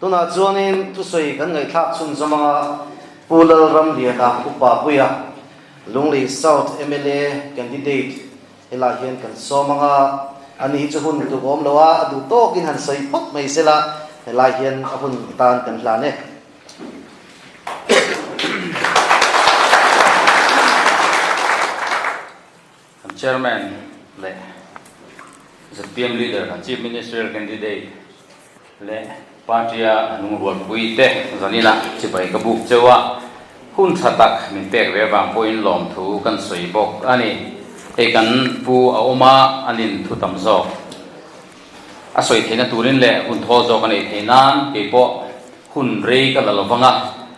Tunah chuanin thusawi kan ngaihthlak chhunzawm anga Pu Lalramliana Upa Puia, Lunglei South mla candidate helaiah hian kan sawm anga ani hi chu hun tuk awm lo a, a duh tawkin han sawi phawt mai sela helai hian a hun tan kan hlan e. Kan Chairman leh zpm Leader, kan Chief Ministerial Candidate leh Party-a lungrualpui te zaninah chibai ka buk cheu a, hun tha tak min pek ve avang pawhin lawmthu kan sawi bawk a ni. Hei kan pu a awm a, an in thu tam zawk a sawi theihna turin leh hun thawl zawk a neih theih nan keipawh hun rei ka la lo vang a,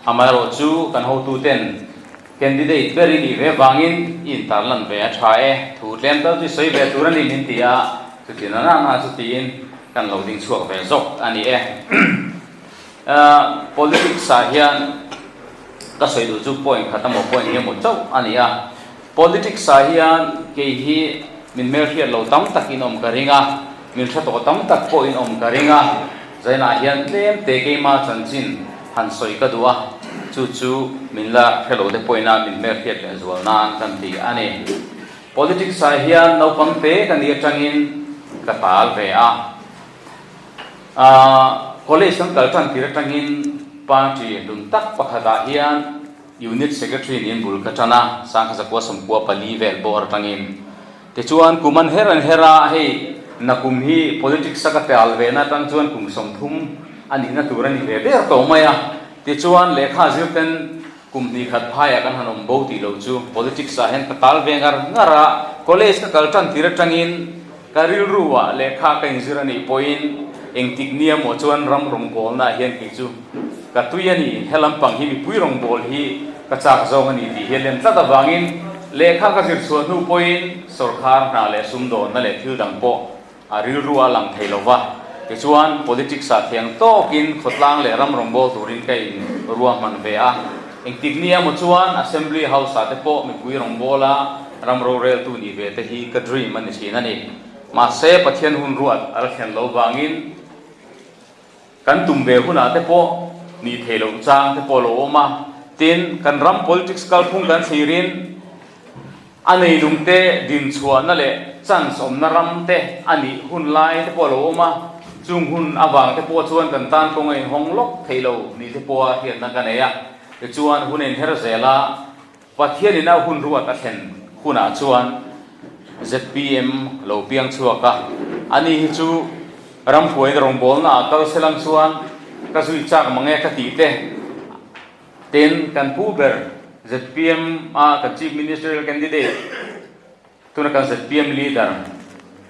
amaherawhchu kan hotuten Candidate ber i nih ve vangin i intarlan ve a tha e, thu tlem tal chu i sawi ve tur a ni min ti a, chuti na na na chu tiin kan lo ding chhuak ve zawk a ni e. Politics ah hian ka sawi duh chu point khat emaw point eng emaw chauh a ni a, politics ah hian kei hi min hmelhriat lo tam tak in awm ka ring a, min hre tawh tam tak pawh in awm ka ring a, zainah hian tlem te keima chanchin han sawi ka duh a, chu chu min la hre lo te pawhin a min hmelhriat leh zual nan kan ti a ni. Politics ah hian naupang te ka nih atangin ka tal ve a, college kan kal tan tir atangin party hlun tak pakhat ah hian unit secretary niin bul ka tan a, Sangkhazakua 94 vel bawr atangin. Tichuan kum an her an her a, hei nakum hi politics a ka tal ve na atang chuan kum 30 a nihna tur a ni ve ber tawh mai a. Tichuan lehkha zir ten kum hnih khat phaiah kan han awm bo tih loh chu politics ah hian ka tal ve ngar ngar a, college ka kal tan tir atangin ka rilru ah lehkha ka inzir a nih pawhin engtik nia maw chuan ram rawngbawlna ah hian kei chu ka tui a ni, he lampang hi mipui rawngbâwl hi ka châk zawng a ni tih hi a lem tlat avângin lehkha ka zir chhuah hnu pawhin sawrkhâr hna leh sumdâwnna leh thil dang pawh a rilru a lang thei lo va. Tichuan, politics-ah thiang tâwkin khawtlâng leh ram rawngbâwl tûrin ka in ruahman ve a. Engtik ni emaw chuan Assembly House-ah te pawh mipui rawngbâwla ram rorêltu nih ve te hi ka dream a ni thin a ni. Mahse, Pathian hun ruat a la thlen lo vângin, Kan tum ve hunah te pawh nih theih loh chang te pawh a lo awm a, tin, kan ram politics kalphung kan thlirin a neilung te dinchhuahna leh chance awmna ram te a nih hun lai te pawh a lo awm a, chung hun avang te pawh chuan kan tan kawng a inhawng lawk theih lo ni te pawha hriatna ka nei a, tichuan hun a inher zel a, Pathianin a hun ruat a thlen hunah chuan zpm lo piang chhuak a, ani hi chu ramhruaina rawngbawlna ah kal selang chuan ka zui chak mang e ka tih te ten kan pu ber zpm a kan Chief Ministerial Candidate tuna kan zpm Leader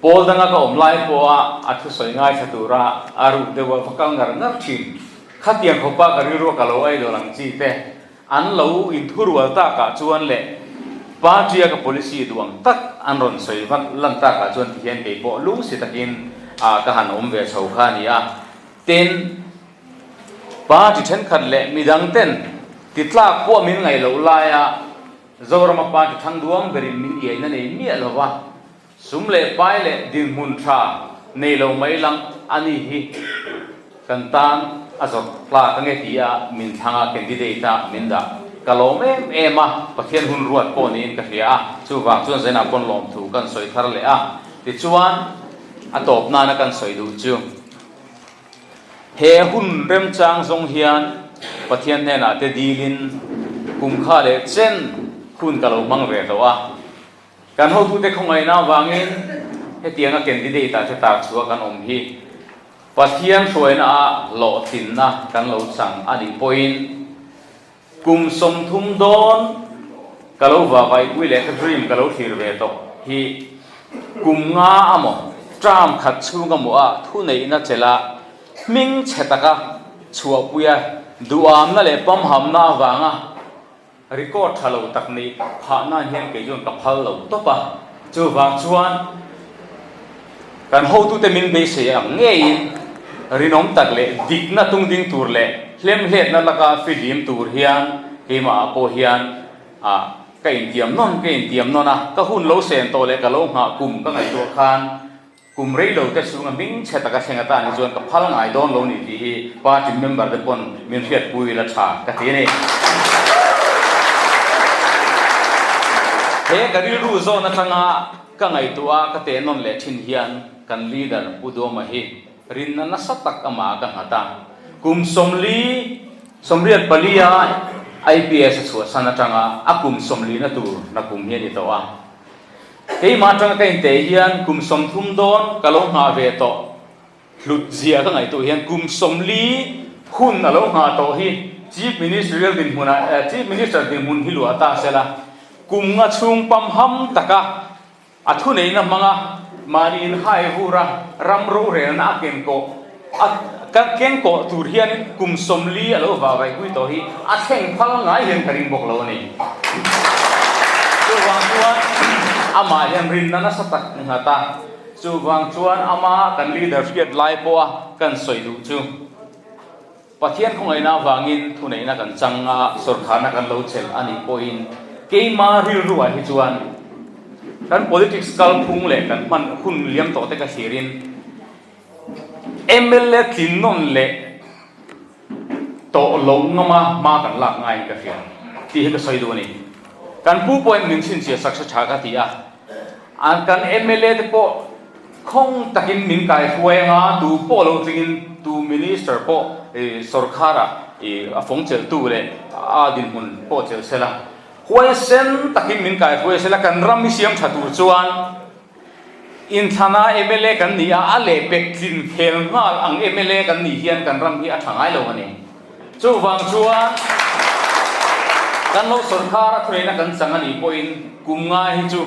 pawl danga ka awm lai pawha a thusawi ngaithla tura a ruk deuha va kal ngar ngar thin khatiang khawpa ka rilrua ka lo idol ang chi te An lo inthurual takah chuan leh party-a ka policy duh ang tak an rawn sawi vat lan takah chuan tihian kei pawh lungsi takin ka han awm ve chho kha a ni a. Tin, party thenkhat leh midang ten titlak pawh min ngaih loh laia Zorama party thang duang berin min iaina nei miah lo va, Sum leh pai leh dinhmun tha nei lo mai lang a ni hi kan tan a zawrh tlak ange ti a min thlang a candidate a min dah ka lawm em em a, Pathian hun ruat pawh niin ka hria a, chuvang chuan Zainah pawn lawmthu kan sawi thar leh a, tichuan a tawp nana kan sawi duh chu he hun remchang zawng hian Pathian hnenah te dilin kum kha leh chen hun ka lo hmang ve tawh a. Kan hotute khawngaihna avangin hetianga candidate ah te tar chhuah kan awm hi Pathian hruaina ah hlawhtlinna kan lo chang a nih pawhin kum 30 dawn ka lo vavaipui leh ka dream ka lo thlir ve tawh hi kum nga amaw term khat chhung amaw ah thuneihna chelh hming chhe taka chhuahpuia duhamna leh pamhamna avanga Record tha lo tak nih phah nan hian kei chuan ka phal lo tawp a, chuvang chuan kan hotute min beisei ang ngeiin rinawm tak leh dikna tung ding tur leh hlemhletna laka fihlim tur hian keimah ah pawh hian ah ka intiam nawn ka intiam nawn a, ka hun lo sen tawh leh ka lo nghah kum ka ngaihtuah khan. Kum rei lo te chhunga hming chhe taka thleng atan hi chuan ka phal ngai dawn lo ni tih hi party member te pawn min hriatpui la tha ka ti a ni. He ka rilru zawn atanga ka ngaihtuah a ka tehnawn leh thin hian kan leader Pu Duama hi rinna nasa tak amah ka nghat a. Kum 40, 84 a IPS a chhuahsan atanga a kum 40 na tur na kum hi a ni tawh a. Keimah atanga ka inteh hian kum 30 dawn ka lo nghah ve tawh. Hlut zia ka ngaihtuah hian kum 40 hun a lo nghah tawh hi Chief Ministerial dinhmunah Chief Minister dinhmun hi luah ta sela, kum nga chhung pamham taka a thuneihna hmanga mahni inhai vura ram rorelna a kenkawh a ka kengkawh tur hianin kum 40 a lo vah vaih pui tawh hi a thleng phal ngai hian ka ring bawk lo a ni. Chuvang chuan amah hian rinna nasa tak nghat a, chuvang chuan ama kan leader hriat lai pawha kan sawi duh chu Pathian khawngaihna avangin thuneihna kan chang a, sawrkharna kan lo chelh a nih pawhin keima rilruah hi chuan kan politics kalphung leh kan hman hun liam tawh te ka thlirin Mla tlin nawn leh tawh lo ngama hma kan lak ngaiin ka hria tih hi ka sawi duh a ni. Kan pu pawhin min chhinchhiah sak hre tha ka ti a, kan mla te pawh khawng takin min kaihruai anga tu pawh lo tlingin tu minister pawh sorkharah a fawng chelhtu leh a dinhmun pawh chelh sela huaisen takin min kaihruai sela kan ram hi siam tha tur chuan Inthlana mla kan ni a, a lehpek tlin khel nghal ang mla kan nih hian kan ram hi a tha ngai lo a ni. Chuvang chuan kan lo sawrkar a thuneihna kan chang a nih pawhin kum ngai hi chu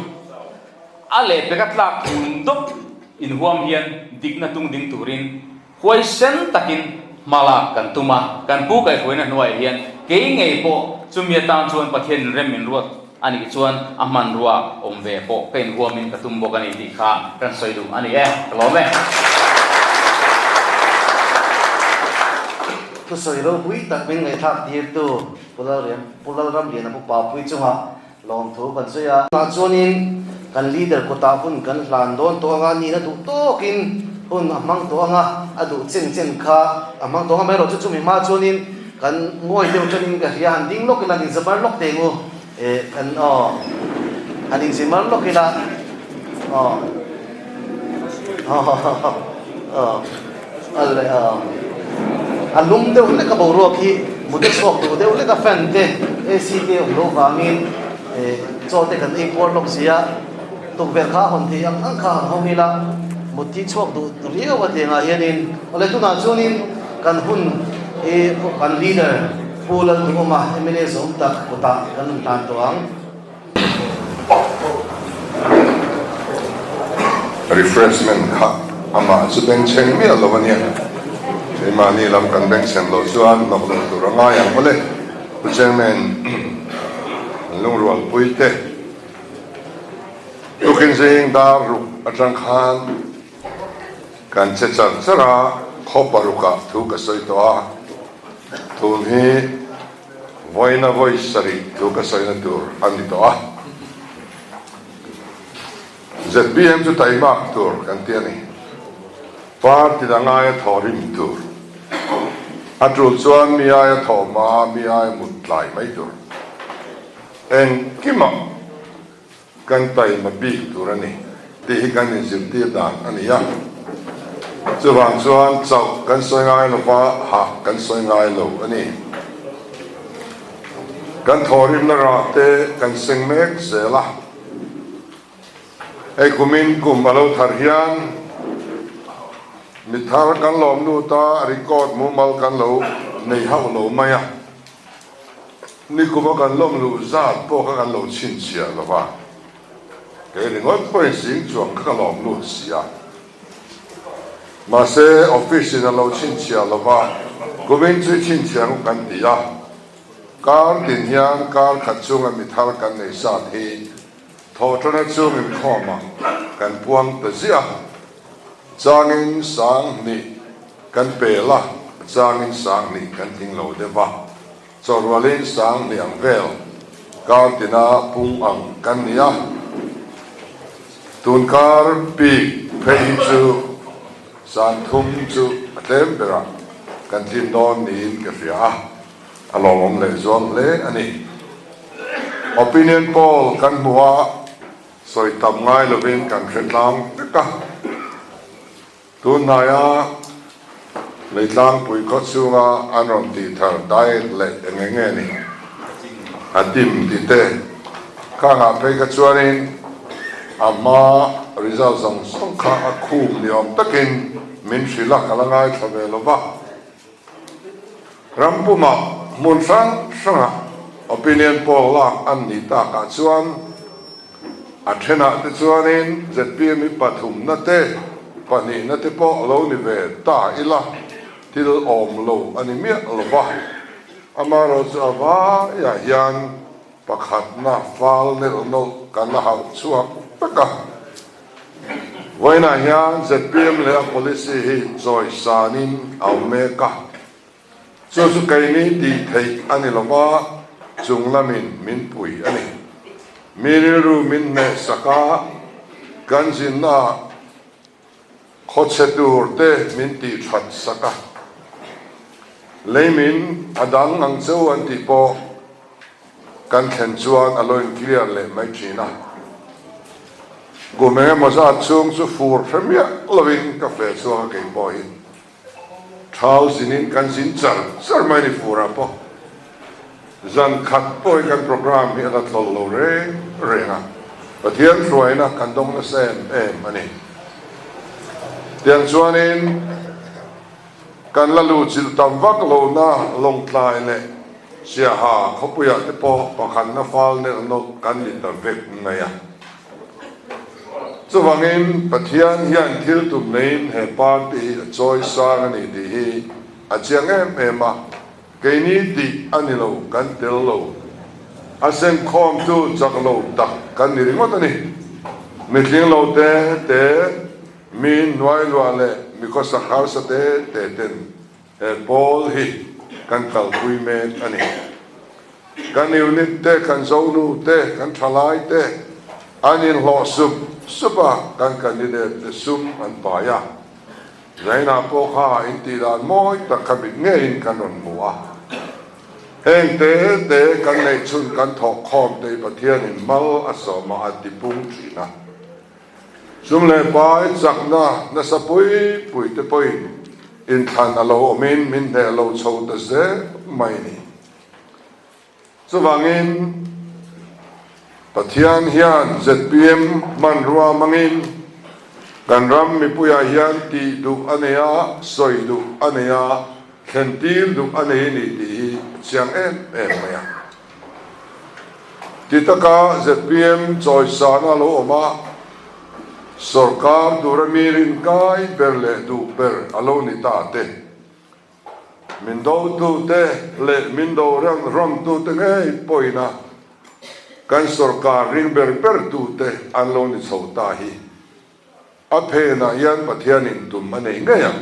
a lehpek a tlak thum dawp inhuam hian dikna tung ding turin Huaisen takin hma lak kan tum a, kan pu kaihhruaina hnuaiah hian kei ngei pawh chumi atan chuan Pathian inrem min ruat a nih chuan a hmanrua awm ve pawh ka inhuamin ka tum bawk a ni tih kha kan sawi duh a ni e, ka lawm e. Thusawi ropui tak min ngaihthlak tirtu Pu Lalramliana Pu Papui chungah Lawmthu kan sawi a. Tunah chuanin kan leader kutah hun kan hlan dawn tawh anga nihna duh tawkin hun a hmang tawh anga a duh chen chen kha a hmang tawh anga mai erawh chu chumi hma chuanin kan ngawi deuh tanin ka hria han ding lawk ila han inzamar lawk teh ngu eh kan aw han inzimar lawk ila aw aw A lum deuh lek a boruak hi mut a chhuak duh deuh lek a fan te AC te awm loh vangin chaw te kan ei puar lawk sia tukverh kha a hawn theih ang ang kha han hawng ila mut hi chhuak duh riau a tih angah hianin awle tunah chuanin kan hun hi kan leader Pu Lalduhawma mla zawm tak kutah kan rawn hlan tawh ang. Refreshment kha amah chu bengchheng miah lo a nia, keimahni lam kan bengchhen loh chuan hnawk lo tur a ngai ang awle. Pu Chairman, an lungrualpui te tukin zing dar ruk atang khan kan che char char a, khaw parukah thu ka sawi tawh a, tun hi Vawiina vawi sarih thu ka sawina tur a ni tawh a. Zpm chu taimak tur kan ti a ni. Party dang aia thawh rim tur. A tul chuan mi aia thawh hma, mi aia mut tlai mai tur. Engkimah Kan taima bik tur a ni tih hi kan inzirtir dan a ni a. Chuvang chuan chauh kan sawi ngai lo va, hah kan sawi ngai lo a ni. Kan thawhrimna rah te kan seng mek zel a. Hei kumin kum a lo thar hian mi thar kan lawm lut a, record mumal kan lo nei hauh lo mai a. Nikuma kan lawm luh zat pawh kha kan lo chhinchhiah lo va, kei ringawt pawhin zing chuang kha ka lawm lut si a. Mahse, office in a lo chhinchhiah lo va, kumin chu i chhinchhiah ang u kan ti a. Kar tin hian kar khat chunga mi thar kan nei zat hi thawhṭana chung inkhawmah kan puang ta ziah a. Changin 2000 kan pel a, changin 2000 kan tling lo deuh va. Chawhrualin 2000 ang vel kar tina pung ang kan ni a, tun kar bik. phei hi chu Sangthum chu a tlem berah kan tlin dawn niin ka hria a, a lawmawm lehzual hle a ni. Opinion poll kan hmuh a, sawi tam ngai lovin kan hre tlang vek a. Tunhnaia Leitlangpui khaw chhunga an rawn tih thar diet leh eng eng nge ni a tim tih te khangah phei kha chuanin a hma result zawng zawng kha a khum ni awm takin min hrilh a, ka la ngaithla ve lo va. Ram pumah hmun hrang hrangah opinion poll lak an nih takah chuan A thenah te chuanin zpm hi pathumna te, pahnihna te pawh a lo ni ve ta ila, thil awm lo a ni miah lo va. Amaherawhchu chu a vaiah hian pakhatna fal nelh nawlh kan la hauh chhuak vek a. Vawiinah hian zpm leh a policy hi chawi sanin a awm mek a. Chu chu keini tih theih a ni lo va, chung lamin min pui a ni. Mi rilru min hnehsak a, kan zinnaah khawchhe tur te min tih that sak a. Lei min a dang ang cheu an tih pawh kan thlen chuan a lo in clear leh mai thin a. Kum engemaw zat chhung chu fur hre miah lovin ka feh chhuak a kei pawh hi. Thau zinin kan zin char char mai ni furah pawh zan khat pawh hi kan programme hi a la tlawlh lo reng reng a, Pathian hruaina kan dawng nasa em em a ni. Tiang chuanin kan la luhchilh tam vak lohna Lawngtlai leh Siaha khawpuiah te pawh pakhatna fal nelh nawlh kan ni ta vek mai a. Chuvangin Pathian hian thil tum neiin he party hi a chawi sang a ni tih hi a chiang em em a, keini tih a ni lo, kan tel lo. A sengkhawmtu chak lo tak kan ni ringawt a ni. Mitling lo te te, mi hnuailuah leh mi khawsak harsa te te ten He pawl hi kan kalpui mek a ni. Kan unit te, kan zonu te, kan thalai te an inhlawh sup sup a, kan candidate te sum an pai a. Zainah pawh kha intih dan mawi tak kha mit ngeiin kan rawn hmu a. Heng te te kan neih chhun kan thawk khawm te hi Pathianin mal a sawm a, a tipung thin a. Sum leh pai chakna nasa pui pui te pawhin inthlan a lo awmin min hneh lo chho ta zel mai a ni. Chuvangin Pathian hian zpm hmanrua hmangin kan ram mipuiah hian tih duh a nei a, sawi duh a nei a, thlen tir duh a nei a ni tih hi a chiang em em mai a. Ti taka zpm chawisana lo awm a, sawrkar tura mi rinkai ber leh duh ber a lo ni ta te, min dotute leh min do rawntute ngei pawhin a kan sawrkar ring ber bertute an lo ni chho ta hi. A phenah hian Pathianin tum a nei ngei ang.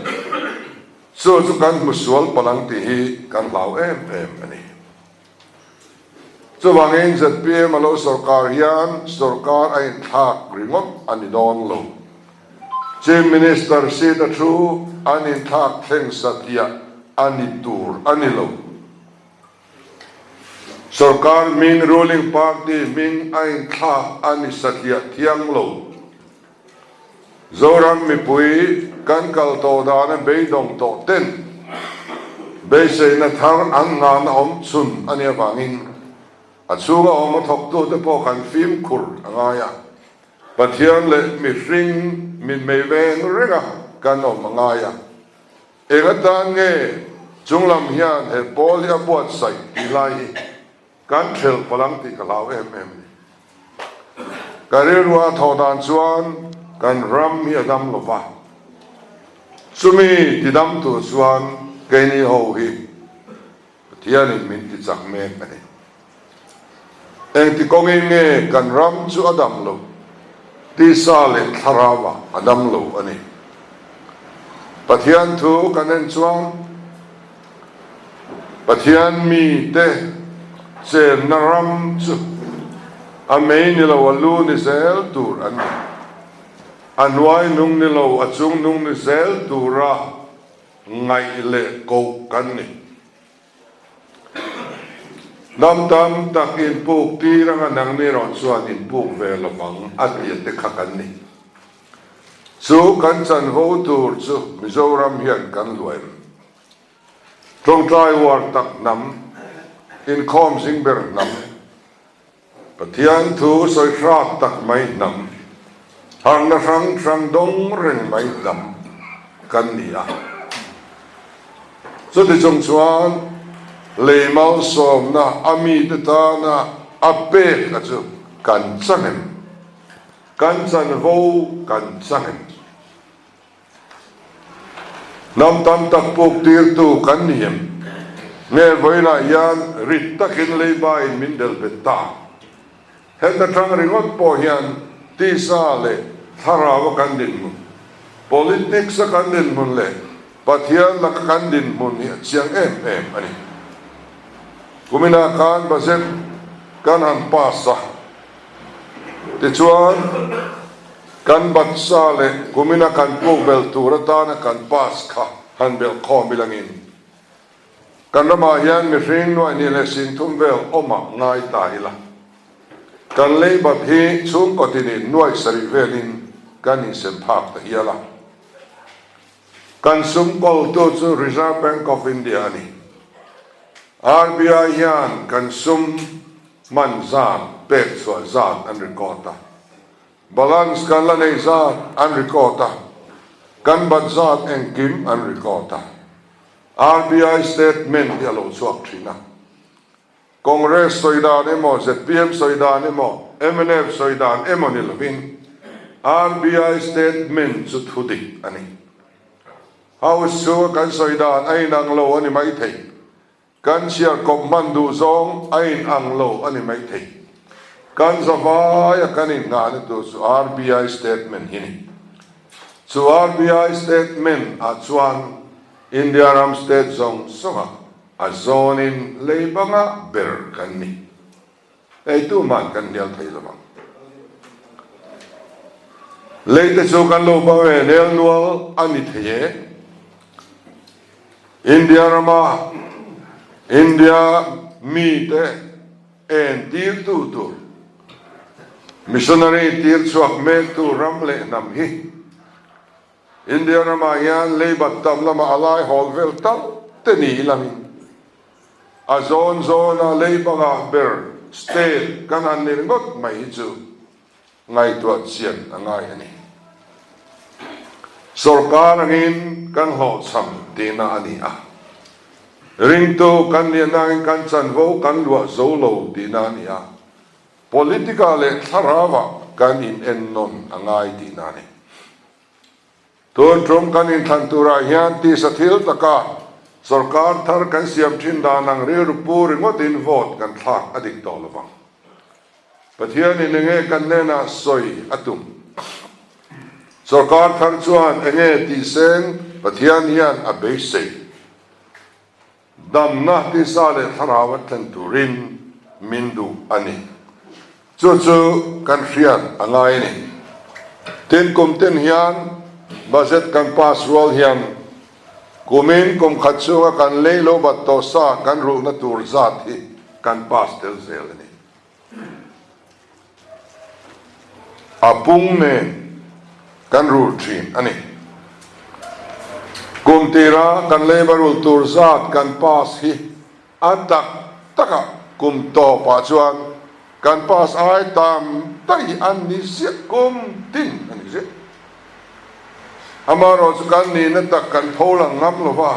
Chu chu kan hmu sual palh ang tih hi kan hlau em em a ni. Chuvangin zpm a lo sawrkar hian sawrkar a inthlak ringawt a ni dawn lo. Chief Minister seat a thu an inthlak thleng satliah a ni tur a ni lo. Sawrkar hming ruling party hming a inthlak a ni satliah thiang lo. Zoram mipui kan kal tawh dana beidawng tawh ten beiseina thar an nghahna awm chhun a nih avangin a chhunga awm a thawktute pawh kan fimkhur a ngai a, Pathian leh mihring mitmei veng renga kan awm a ngai a. Eng atan nge chunglam hian he pawl hi a buatsaih tih lai hi Kan thelh palh ang tih ka hlau em em a ni. Ka rilrua thawh dan chuan kan ram hi a dam lo va, chumi tidam tur chuan keini ho hi Pathianin min ti chak mek a ni. Engti kawngin nge kan ram chu a dam loh? Tisa leh thlarauah a dam lo a ni. Pathian thu kan en chuan Pathian mite chenna ram chu a mei ni lo a lu ni zel tur an ni. A hnuai nung ni lo, a chung nung ni zel tura ngaih leh koh kan ni. Hnam tam tak inpuk tir anga nangni erawh chuan inpuk ve lovang a tia te kha kan ni. Chu kan chanvo tur chu Mizoram hian kan luah em? Tawngtai uar tak hnam, inkhawm zing ber hnam, Pathian thu sawi hrat tak mai hnam, harhna hrang hrang dawng reng mai hnam kan ni a. Chuti chung chuan lei malsawmna a mite tana a pek a chu kan chang em? Kan chanvo kan chang em? Hnam tam tak puk tirtu kan ni em? Nge vawiinah hian rit takin leiba in min del bet ta? Heta tang ringawt pawh hian tisa leh thlarau a kan dinhmun, politics a kan dinhmun leh Pathian laka kan dinhmun hi a chiang em em a ni. Kuminah khan budget kan han pass a, Tichuan, kan batsa leh kumina kan puk belh tur atana kan pass kha han belh khawm ilangin, kan ramah hian mihring nuaihnih leh singthum vel awmah ngai ta ila. Kan lei bat hi chhungkaw tinin nuaih sarih velin kan insem phak ta hial a. Kan sum kawltu chu Reserve Bank of India a ni. RBI hian kan sum hman zat, pek chhuah zat an record a, balance kan la nei zat an record a, kan bat zat engkim an record a. RBI statement hi a lo chhuak thin a. Congress sawi dan emaw, zpm sawi dan emaw, mnf sawi dan emaw ni lovin RBI statement chu thu dik a ni. House chhunga kan sawi dan a inang lo a ni maithei. Kan chhiar kawp hman duh zawng a inang lo a ni maithei. Kan zavaia kan innghahna tur chu RBI statement hi ni. Chu RBI statement ah chuan India ram state zawng zawngah A zawnin lei banga ber kan ni. Hei tuman kan hnial thei lo ang. Lei te chu kan lo bang e, nel nual a ni thei e. India rama India mite en tirtu tur, missionary tir chhuak mektu ram leh hnam hi India ramah hian leibat tam lamah a lai hawl vel tal te ni langin a zawn zawna leibangah ber state kan han ni ringawt mai hi chu ngaihtuah chian a ngai a ni. Sorkar angin kan hlawhchham tihna a ni a, ringtu kan nih nangin kan chanvo kan luah zo lo tihna a ni a, Politica leh thlarauah kan inennawn a ngai tihna a ni. Tun tum kan inthlan turah hian tisa thil taka sorkar thar kan siam thin dan ang rilru pu ringawtin vote kan thlak a dik tawh lovang. Pathianin enge kan hnenah sawi a tum? Sorkar thar chuan enge tihseng Pathian hian a beisei? Damna tisa leh thlarau a thlen turin min duh a ni. Chu chu kan hriat a ngai a ni. Tin, kum tin hian budget kan pass rual hian kumin kum khat chhunga kan lei lo bat tawh sa kan rulhna tur zat hi kan pass tel zel a ni. A pung nen kan rul thin a ni. Kum tira kan leiba rul tur zat kan pass hi a tak takah kum tawpah chuan kan pass ai tam daih an ni ziah kum tin a ni ziah. Amaherawh chu kan nihna tak kan pho lang ngam lo va,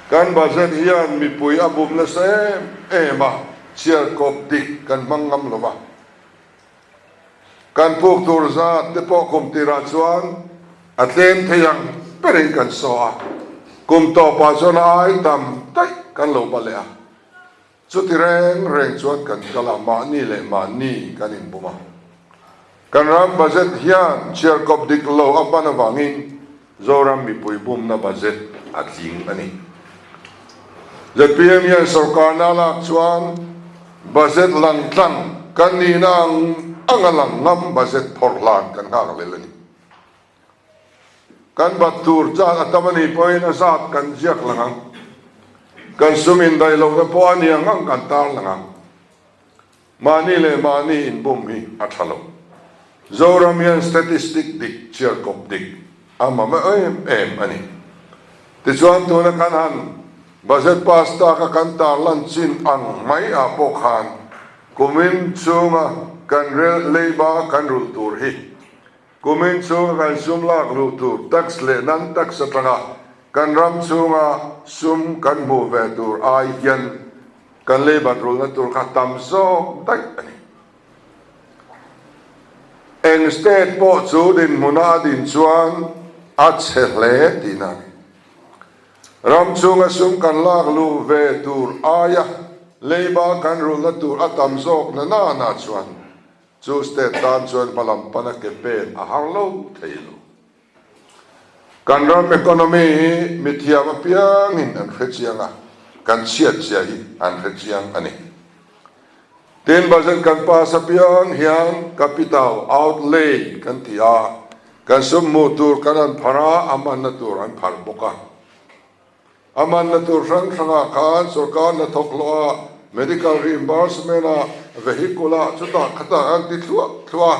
kan budget hian mipui a bum nasa em em a, chhiar kawp dik kan hmang ngam lo va. Kan puk tur zat te pawh kum tirah chuan a tlem thei ang berin kan saw a, kum tawpah chuan a ai tam daih kan lo ba leh a. Chuti reng reng chuan kan kal a, mahni leh mahni kan inbum a. Kan ram budget hian chhiarkawp dik lo a hman avangin Zoram mipui bumna budget a tling a ni. Zpm hian sorkarna a lak chuan budget lang tlang kan nihna ang anga lang ngam budget phawrh hlan kan nghak lel a ni. Kan bat tur zat a tam a nih pawhin a zat kan ziak lang ang. Kan sum indaih lohna pawh a ni ang ang kan tar lang ang. Mahni leh mahni inbum hi a tha lo. Zoram hian statistic dik chhiar kawp dik a mamawh em em a ni. Tichuan tuna kan han budget pass taka kan tarlan chin ang mai ah pawh khan kumin chhunga kan rel leiba kan rulh tur hi Kumin chhunga kan sum lak luh tur tax leh non tax atanga kan ram chhunga sum kan hmuh ve tur ai hian kan leibat rulna tur kha tam zawk daih a ni. Eng state pawh chu dinhmuna a din chuan a chhe hle tihna a ni. Ram chhunga sum kan lak luh ve tur aia leiba kan rulna tur a tam zawk na nana chuan Chu state tan chuan hmalam pana ke pen a har lo thei lo. Kan ram economy hi mithiam apiangin an hre chiang a, kan chhiat zia hi an hre chiang a ni. Tin, budget kan pass apiang hian capital outlay kan ti a, kan sum hmuh tur kan han pharh a, a manna tur an pharh bawk a. A manna tur hrang hrangah khan sorkar hnathawk hlawh a, medical reimbursement a, vehicle a, chutah khatah an ti thluah thluah a.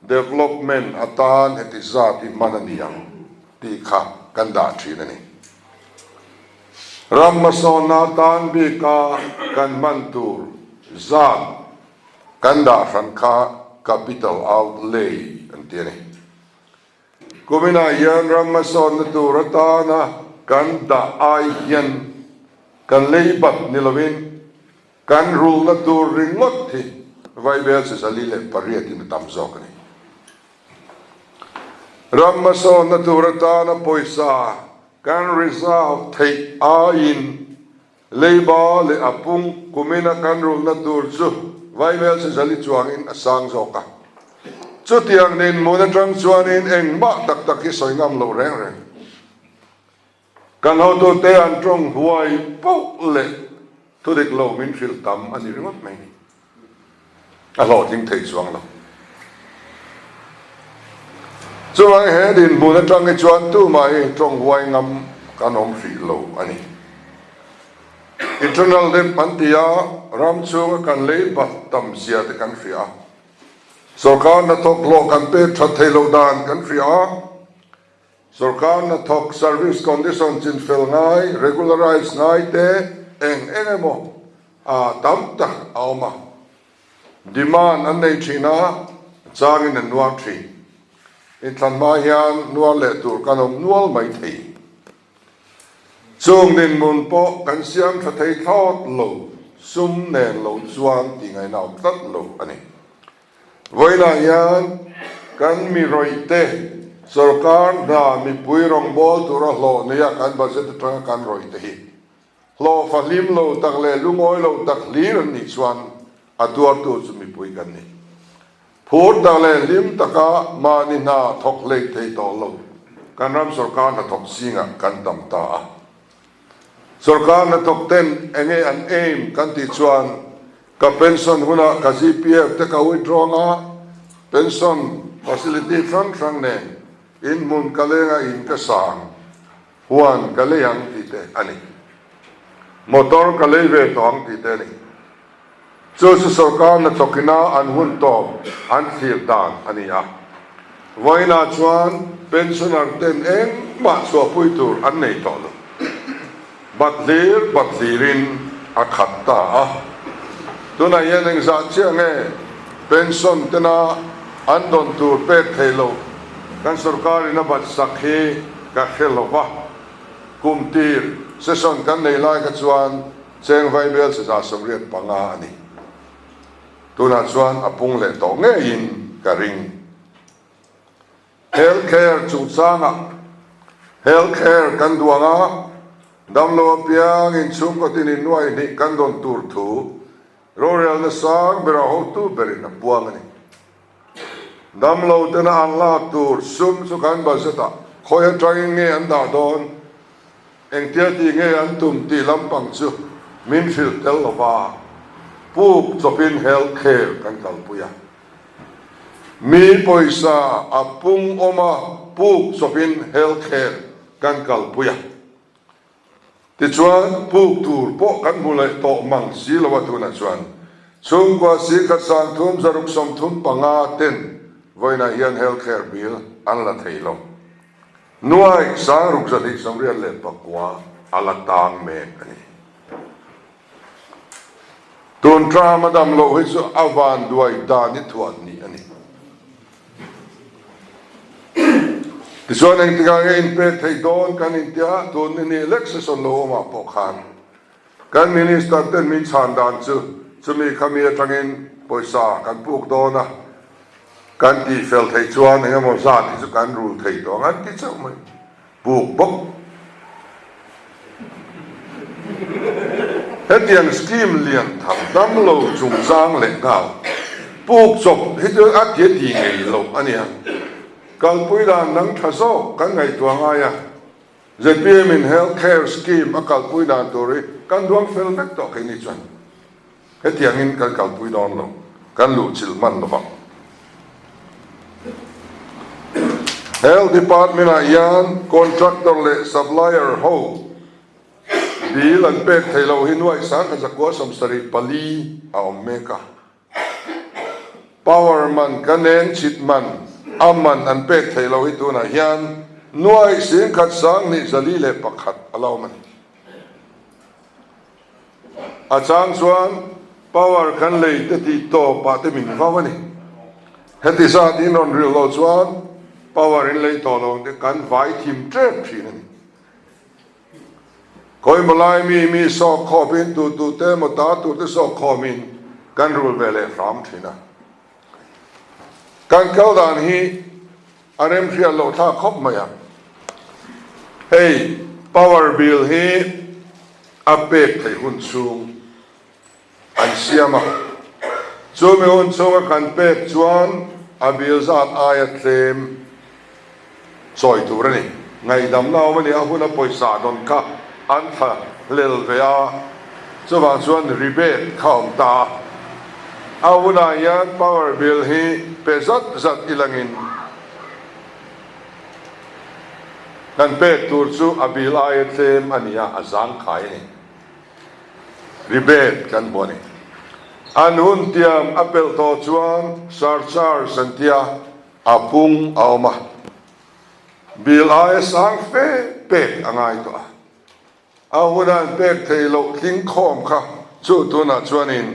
Development atan heti zat hi hman a ni ang tih kha kan dah thin a ni. Ram hmasawnna atan bika kan hman tur zat kan dah hran kha capital outlay an ti a ni. Kuminah hian ram hmasawnna tur atana kan dah ai hian kan lei bat ni lovin kan rulna tur ringawt hi Vaibel chi 408 in a tam zawk a ni. Ram hmasawnna tur atana pawisa kan reserve theih aiin Leiba leh a pung kumina kan rulna tur chu Vaimel Sezali chuangin a sang zawk a. Chutiang dinhmun atang chuanin engmah tak tak hi sawi ngam lo reng reng. Kan hotute an tawng huai poh leh thudik lo min hrilh tam a ni ringawt mai ni. A hlawhtling thei chuang lo. Chuvang he dinhmun atang hi chuan tumah hi tawng huai ngam kan awm hrih lo a ni. Internal debt an ti a, ram chhunga kan lei bat tam zia te kan hria a. Sorkar hnathawk hlawh kan pek that thei lo dan kan hria a. Sorkar hnathawk service condition chinfel ngai, regularize ngai te eng eng emaw a tam tak a awm a. Demand an nei thin a, changin an nuar thin. Inthlan hma hian nuar leh tur kan awm nual mai thei. Chung dinhmun pawh kan siam tha thei thlawt lo, sum nen lo chuan tih ngaihna awm tlat lo a ni. Vawiinah hian kan mi rawihte sorkar hna mipui rawngbâwl tura hlawh neia kan budget aṭanga kan rawihte hi hlawh fahlim lo tak leh lungawi lo tak hlir an nih chuan a tuartu chu mipui kan ni. Phur tak leh hlim taka mahni hna thawk hlei thei tawh lo kan ram sorkar hnathawk zingah kan tam ta a. Sorkar hnathawk ten enge an aim kan tih chuan Ka pension hunah ka GPF te ka withdraw anga, pension facility hrang hrang nen inhmun ka leng a in ka sa ang, huan ka lei ang tih te a ni. Motor ka lei ve tawh ang tih te a ni. Chu chu sorkar hnathawkina an hun tawp an thlir dan a ni a. Vawiinah chuan pensioner ten engmah chhuahpui tur an nei tawh lo. Bat hlir bat hlirin a khat ta a. Tunah hian engzah chiah nge pension tena an dawn tur pek thei loh kan sorkarin a bat sak hi ka hre lo va. Kum tir session kan nei lai kha chuan cheng vaibel 185 a ni. Tunah chuan a pung leh tawh ngeiin ka ring. Health care chungchangah Health care kan duang a, damlo apiangin chhungkaw tinin nuai hnih kan dawn tur thu rorelna sang bera hotu berin a puang a ni. Damlo tena an lak tur sum chu kan budget ah khawi atangin nge an dah dawn, engtia tih nge an tum tih lampang chu min hrilh tel lova puk chawpin health care kan kalpui a. Mi pawisa a pung awm a, puk chawpin health care kan kalpui a. Tichuan, puk tur pawh kan hmu leh tawh mang si lo a tunah chuan chhungkua sikhat 30 635 ten vawiinah hian health care bill an la thei lo. Nuai 6289 a la tang mek a ni. Tun term a dam loh hi chu a vanduai dan i thuah ni a ni. Tichuan engtikah nge inpek theih dawn kan intia tun ni ni lek session lo awmah pawh khan kan minister ten min chhan dan chu chumi khami atangin pawisa kan puk dawn a, kan tihfel theih chuan engemaw zat hi chu kan rul thei tawh ang an ti chauh mai. Puk bawk. Hetiang scheme lian tham dam lo chungchang leh nghal puk chawp hi chu a ti a ti ngei lo a nia. Kalpui dan dang tha zawk kan ngaihtuah ngai a, zpm in health care scheme a kalpui dan tur hi kan duang fel vek tawh keini chuan. Hetiangin kan kalpui dawn lo, kan luhchilh hman lo vang. Health Department ah hian contractor leh supplier ho bill an pek theih loh hi nuaih 1974 a awm mek a. Power man kan eng chhit man a man an pek theih loh hi tunah hian nuaih 10,241 a la awm a ni. A chang chuan power kan lei te tih tawpah te min vau a ni. Heti zat in rawn rilh loh chuan power in lei tawh lo ang te kan vai thim tep thin a ni. Khawimaw lai mi mi sawk khawpin tu tu te emaw ta tur te sawk khawmin kan rul ve leh hram thin a. Kan kal dan hi a remhriat loh thlak khawp mai a. Hei power bill hi a pek theih hun chhung an siam a, chumi hun chhunga kan pek chuan a bill zat aia tlem chawi tur a ni. Ngaihdamna awm a ni, a huna pawisa dawn kha an thla hlel ve a, chuvang chuan rebate kha awm ta a. A hunah hian power bill hi pe zat zat ilangin kan pek tur chu a bill aia tlem a ni a, a zangkhai a ni. Rebate kan hmu a ni. An hun tiam a pelh tawh chuan surcharge an tia a pung a awm a, bill aia sang fe pek a ngai tawh a. A huna an pek theih loh tling khawm kha chu tunah chuanin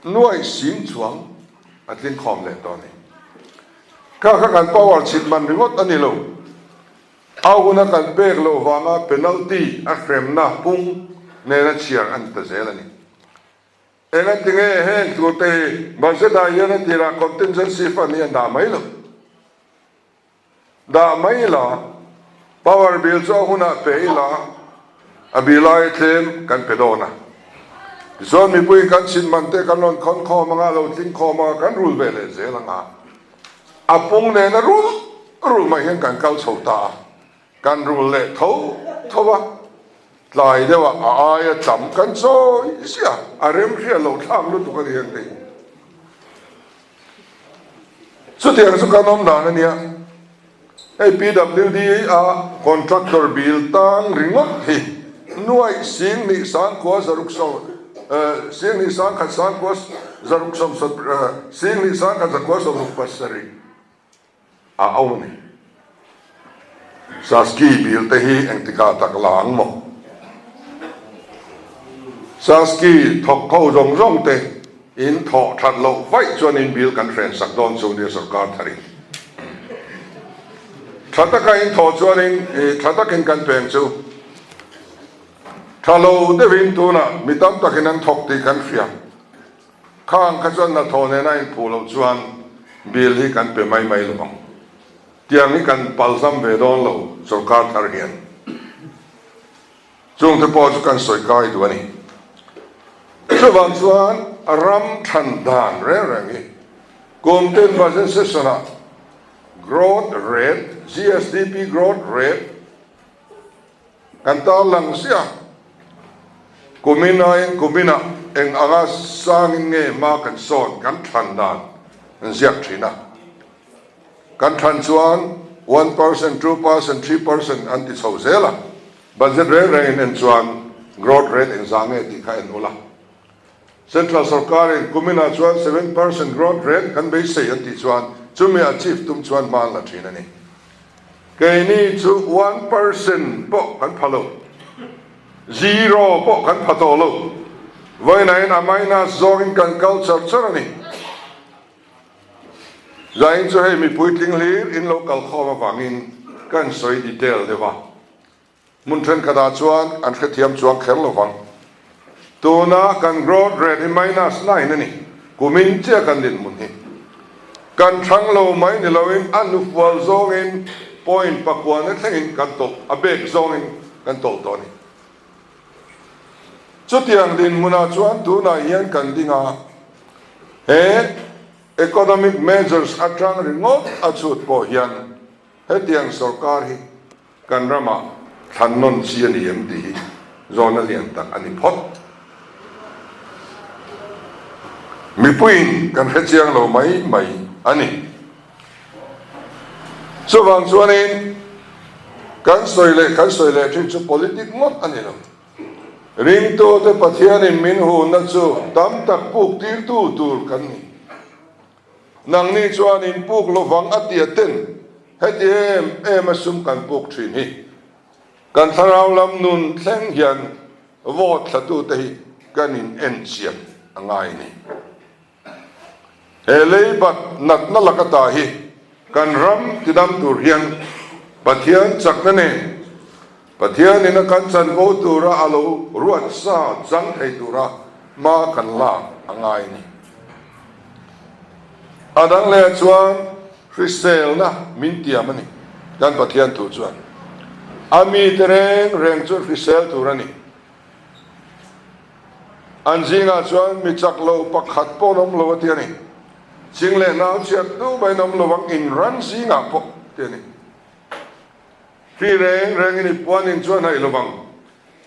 nuaih sing chuang a tling khawm leh tawh a ni. Kha kha kan power chhit man ringawt a ni lo. A huna kan pek loh vanga penalty a hremna pung nena chhiar a ni ta zel a ni. Engatinge heng turte hi budget ah hian a tirah contingency fund hi an dah mai lo. Dah mai ila, power bill chu a hunah pe ila, a bill aia tlem kan pe dawn a. Tichuan mipui kan chhin man te kan rawn khawn khawm anga, lo tling khawm anga kan rul ve leh zel anga, a pung nena rul rul mai hian kan kal chho ta a, kan rul leh tho tho a, tlai deuh ah a aia tam kan chawi ziah a, a remhriat loh thlak lutuk a ni ang tih. Chutiang chu kan awm dan a nia. Hei PWD a contractor bill tang ringawt hi nuaih 10,900 10,100 900 60 10,167 a awm a ni. Saski bill te hi engtikah tak la ang maw? Saski thawk ho zawng zawng te in thawh that loh vaih chuan in bill kan hren sak dawn chu nia sorkar thar in. Tha taka in thawh chuan in tha takin kan peng chu tha lo deuhin tunah mi tam takin an thawk tih kan hria. Khang kha chuan hnathawh nena inphuh loh chuan bill hi kan pe mai mai lo ang. Tiang hi kan palzam ve dawn lo sorkar thar hian. Chungte pawh chu kan sawi kai duh a ni. Chuvang chuan ram than dan reng reng hi kum tin budget session ah growth rate, GSDP growth rate, Kan tarlang ziah kuminain kuminah eng anga sangin nge hma kan sawn kan thlan dan an ziak thin a. Kan thlan chuan 1%, 2%, 3% an ti chho zel a. Budget reng rengin en chuan growth rate engzah nge tih kha en ula. Central sorkarin kuminah chuan 7% growth rate kan beisei an tih chuan chumi achieve tum chuan hma an la thin a ni. Keini chu 1% pawh kan pha lo. Zero pawh kan pha tawh lo. Vawiinain a minus zawngin kan kal char char a ni. Zain chu hei mipui tling hlir in lo kal khawm avangin kan sawi detail deuh a. Hmun thenkhatah chuan an hrethiam chuang kher lo vang. Tuna kan growth rate hi minus 9 a ni. Kumin chiah kan dinhmun hi. Kan thang lo mai ni loin a hnufual zawngin point pakuana thlengin kan tawlh, a bek zawngin kan tawlh tawh a ni. Chutiang dinhmunah chuan tunah hian kan ding a, he economic measures atang ringawt a chhut pawh hian hetiang sorkar hi kan ramah thlan nawn chi a ni em tih hi zawhna lian tak a ni phawt. Mipuiin kan hrechiang lo mai mai a ni. Chuvang chuanin kan sawi leh kan sawi leh thin chu politic ngawt a ni lo. Ringtute Pathianin min hunna chu tam tak puk tirtu tur kan ni. Nangni chuan in puk lovang a tia ten heti em em a sum kan puk thin hi. Kan thlarau lam nun thleng hian vote thlatute hi kan in en chian a ngai a ni. He leibat natna laka ta hi kan ram tidam tur hian Pathian chakna nen Pathianin a kan chanvo tura a lo ruat sa chang thei tura hma kan lak a ngai a ni. A dang leh chuan hriselna min tiam a ni. Kan Pathian thu chuan a mite reng reng chu hrisel tur a ni. An zingah chuan mi chak lo pakhat pawh an awm lo a ti a ni. Ching leh nau chhiat tu maiin awm lo ang in ran zingah pawh a ti a ni. Hri reng rengin i puanin chuan haih lo vang.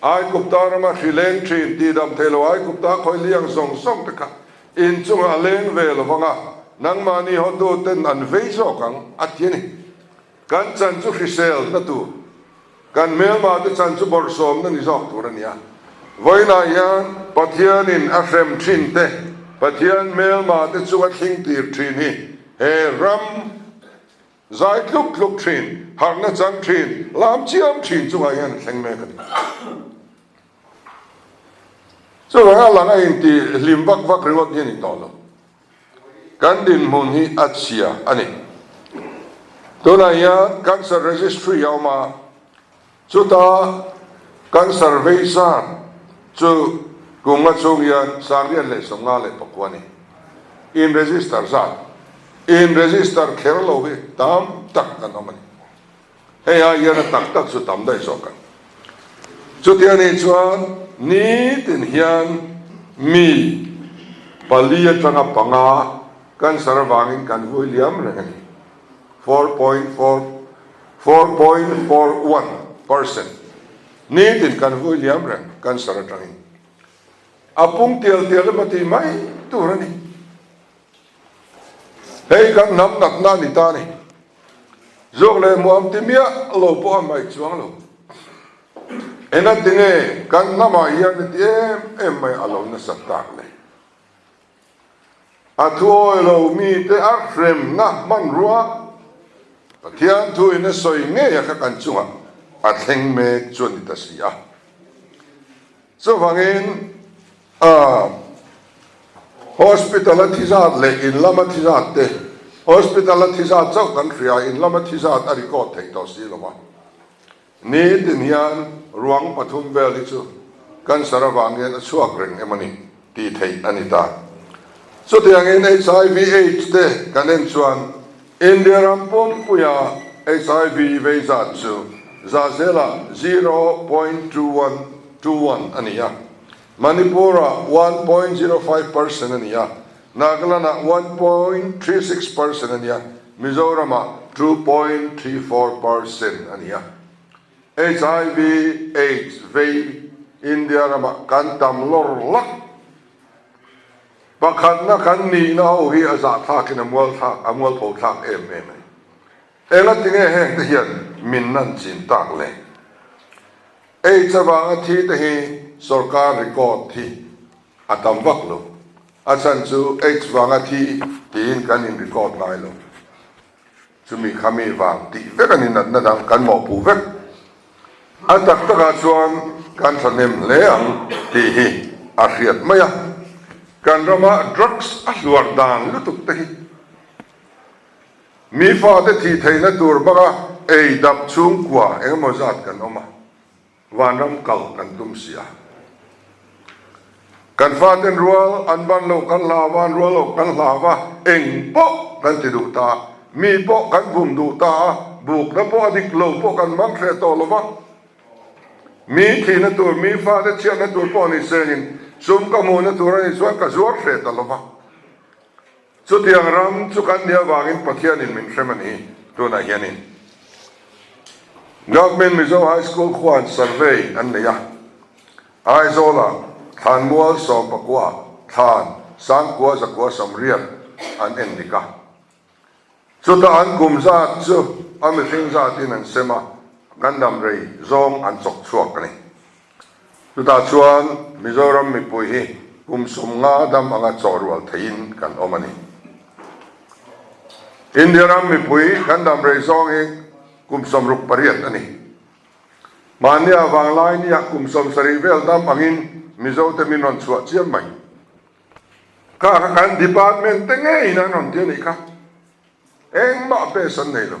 Aikupta rama hri leng thin tihdam thei lo Aikupta khawi liang zawng zawng te kha in chungah a leng ve lo vang a, nangmahni hotu ten an vei zawk ang a ti a ni. Kan chan chu hriselna tur, kan hmelmate chan chu bawrhsawmna ni zawk tur a ni a. Vawiinah hian Pathianin a hrem thin te, Pathian hmelmate chunga thling tir thin hi he ram zai tluk tluk thin, harhna chang thin, lam chiam thin chungah hian a thleng mek a ni. Chuvang a lang a inti hlim vak vak ringawt hi a ni tawh lo. Kan dinhmun hi a chhia a ni. Tunah hian Cancer Registry a awm a, chuta cancer vei zat chu kum nga chhung hian 1054 a ni. In register zat, in register kher lo hi tam tak kan awm a ni. Hei ai hian a tak tak chu tam daih zawk ang. Chuti a nih chuan nitin hian mi pali atanga panga cancer avangin kan vui liam reng a ni, 4.4, 4.41 percent. Nitin kan vui liam reng cancer atangin. A pung tial tial emaw tih mai tur a ni. Hei kan hnam natna a ni ta a ni. Zawk leh hmuam ti miah lo pawh a hmaih chuang lo. Engatinge kan hnamah hian heti em em mai a lo nasat tak le? A thuawi lo mite a hremna hmanrua Pathian thuin a sawi ngei a kha kan chungah a thleng mek chu a ni ta si a. Chuvangin A Hospital a thi zat leh in lama thi zat te, Hospital a thi zat chauh kan hria a, in lama thi zat a record theih tawh si lo va. Nitin hian ruang pathum vel hi chu cancer avang hian a chhuak reng em a ni tih theih a ni ta. Chutiangin HIV AIDS te kan en chuan India ram pumpuia HIV vei zat chu za zela 0.2121 a ni a. Manipur-ah 1.05 percent a ni a, Nagaland-ah 1.36 percent a ni a, Mizoram-ah 2.34 percent a ni a. HIV AIDS vei India ramah kan tam lawr lak. Pakhatna kan nihna ho hi a zahthlakin a mualthlak, a mualpho thlak em em a ni. Engatinge hengte hian min nan chin tak le? AIDS avanga thi te hi sorkar record hi a tam vak lo. A chhan chu AIDS vanga thi tiin kan in record ngai lo. Chumi khami vang tih vek a ni natna dang kan mawhpuh vek. A tak takah chuan kan thahnem hle ang tih hi a hriat mai a. Kan rama drugs a hluar dan lutuk te hi mi fate thih theihna tur banga ei dap chhungkua engemaw zat kan awm a. Vanram kal kan tum si a. Kan faten rual an ban lo kan hlau a, an rual lo kan hlau a, eng pawh kan ti duh ta a, mi pawh kan bum duh ta a, bukna pawh a dik lo pawh kan hmang hreh tawh lo va. Mi thihna tur, mi fate chhiatna tur pawh ni sengin sum ka hmuhna tur a nih chuan ka zuar hreh ta lo va. Chutiang ram chu kan nih avangin Pathianin min hrem a ni tunah hianin. Government Mizo High School khuan survey an nei a, Aizawlah thlanmual sawmpakua thlan sangkua zakua samriat an en dik a. Chutah an kum zat chu a mihring zatin an sem a, kan dam rei zawng an chawk chhuak a ni. Chutah chuan Mizoram mipui hi kum 50 dam anga chawh rual theihin kan awm a ni. India ram mipui kan dam rei zawng hi kum 68 a ni. Mahnia vanglai nia kum 70 vel dam angin Mizote min rawn chhuah chiam mai. Kha kha kan department te ngeiin an rawn ti a nih kha. Engmah base an nei lo.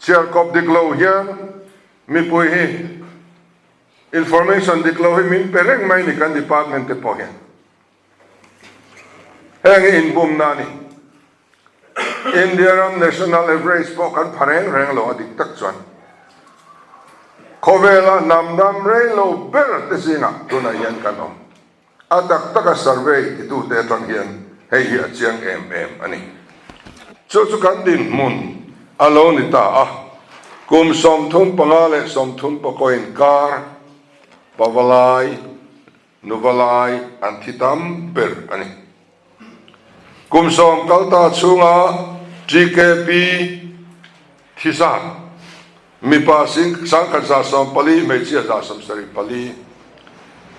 Chhiarkawp dik lo hian mipui hi information dik lo hi min pe reng mai ni kan department te pawh hian. Heng hi inbumna a ni. India ram national average pawh kan pha reng reng lo a dik tak chuan. Khawvela hnam dam rei lo ber te zingah tunah hian kan awm. A tak taka survey titute atang hian hei hi a chiang em em a ni. Chu chu kan dinhmun a lo ni ta a, kum 35 leh 34 inkar pavalai, nuvalai an thi tam ber a ni. Kum 10 kal ta chhunga TKP thi zat, mipa 1114, hmeichhia 174,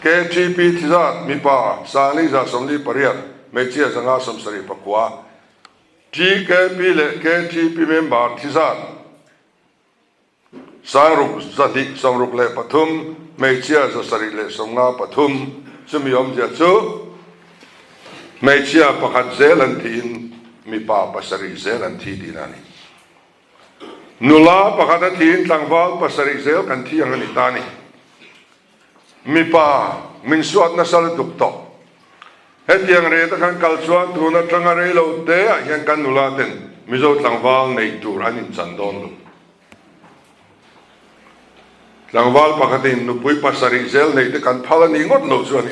KTP thi zat, mipa 448, hmeichhia 579, TKP leh KTP member thi zat, 6263, hmeichhia 753, chumi awmzia chu hmeichhia pakhat zel an thiin mipa pasarih zel an thi tihna a ni. Nula pakhat a thiin tlangval pasarih zel kan thi ang a ni ta a ni. Mipa min suat nasa lutuk tawh. Hetiang rate a kan kal chuan tun atanga rei lo te ah hian kan nula ten Mizo tlangval nei tur an inchan dawn lo. Tlangval pakhatin nupui pasarih zel nei te kan phal a nih ngawt lo chuan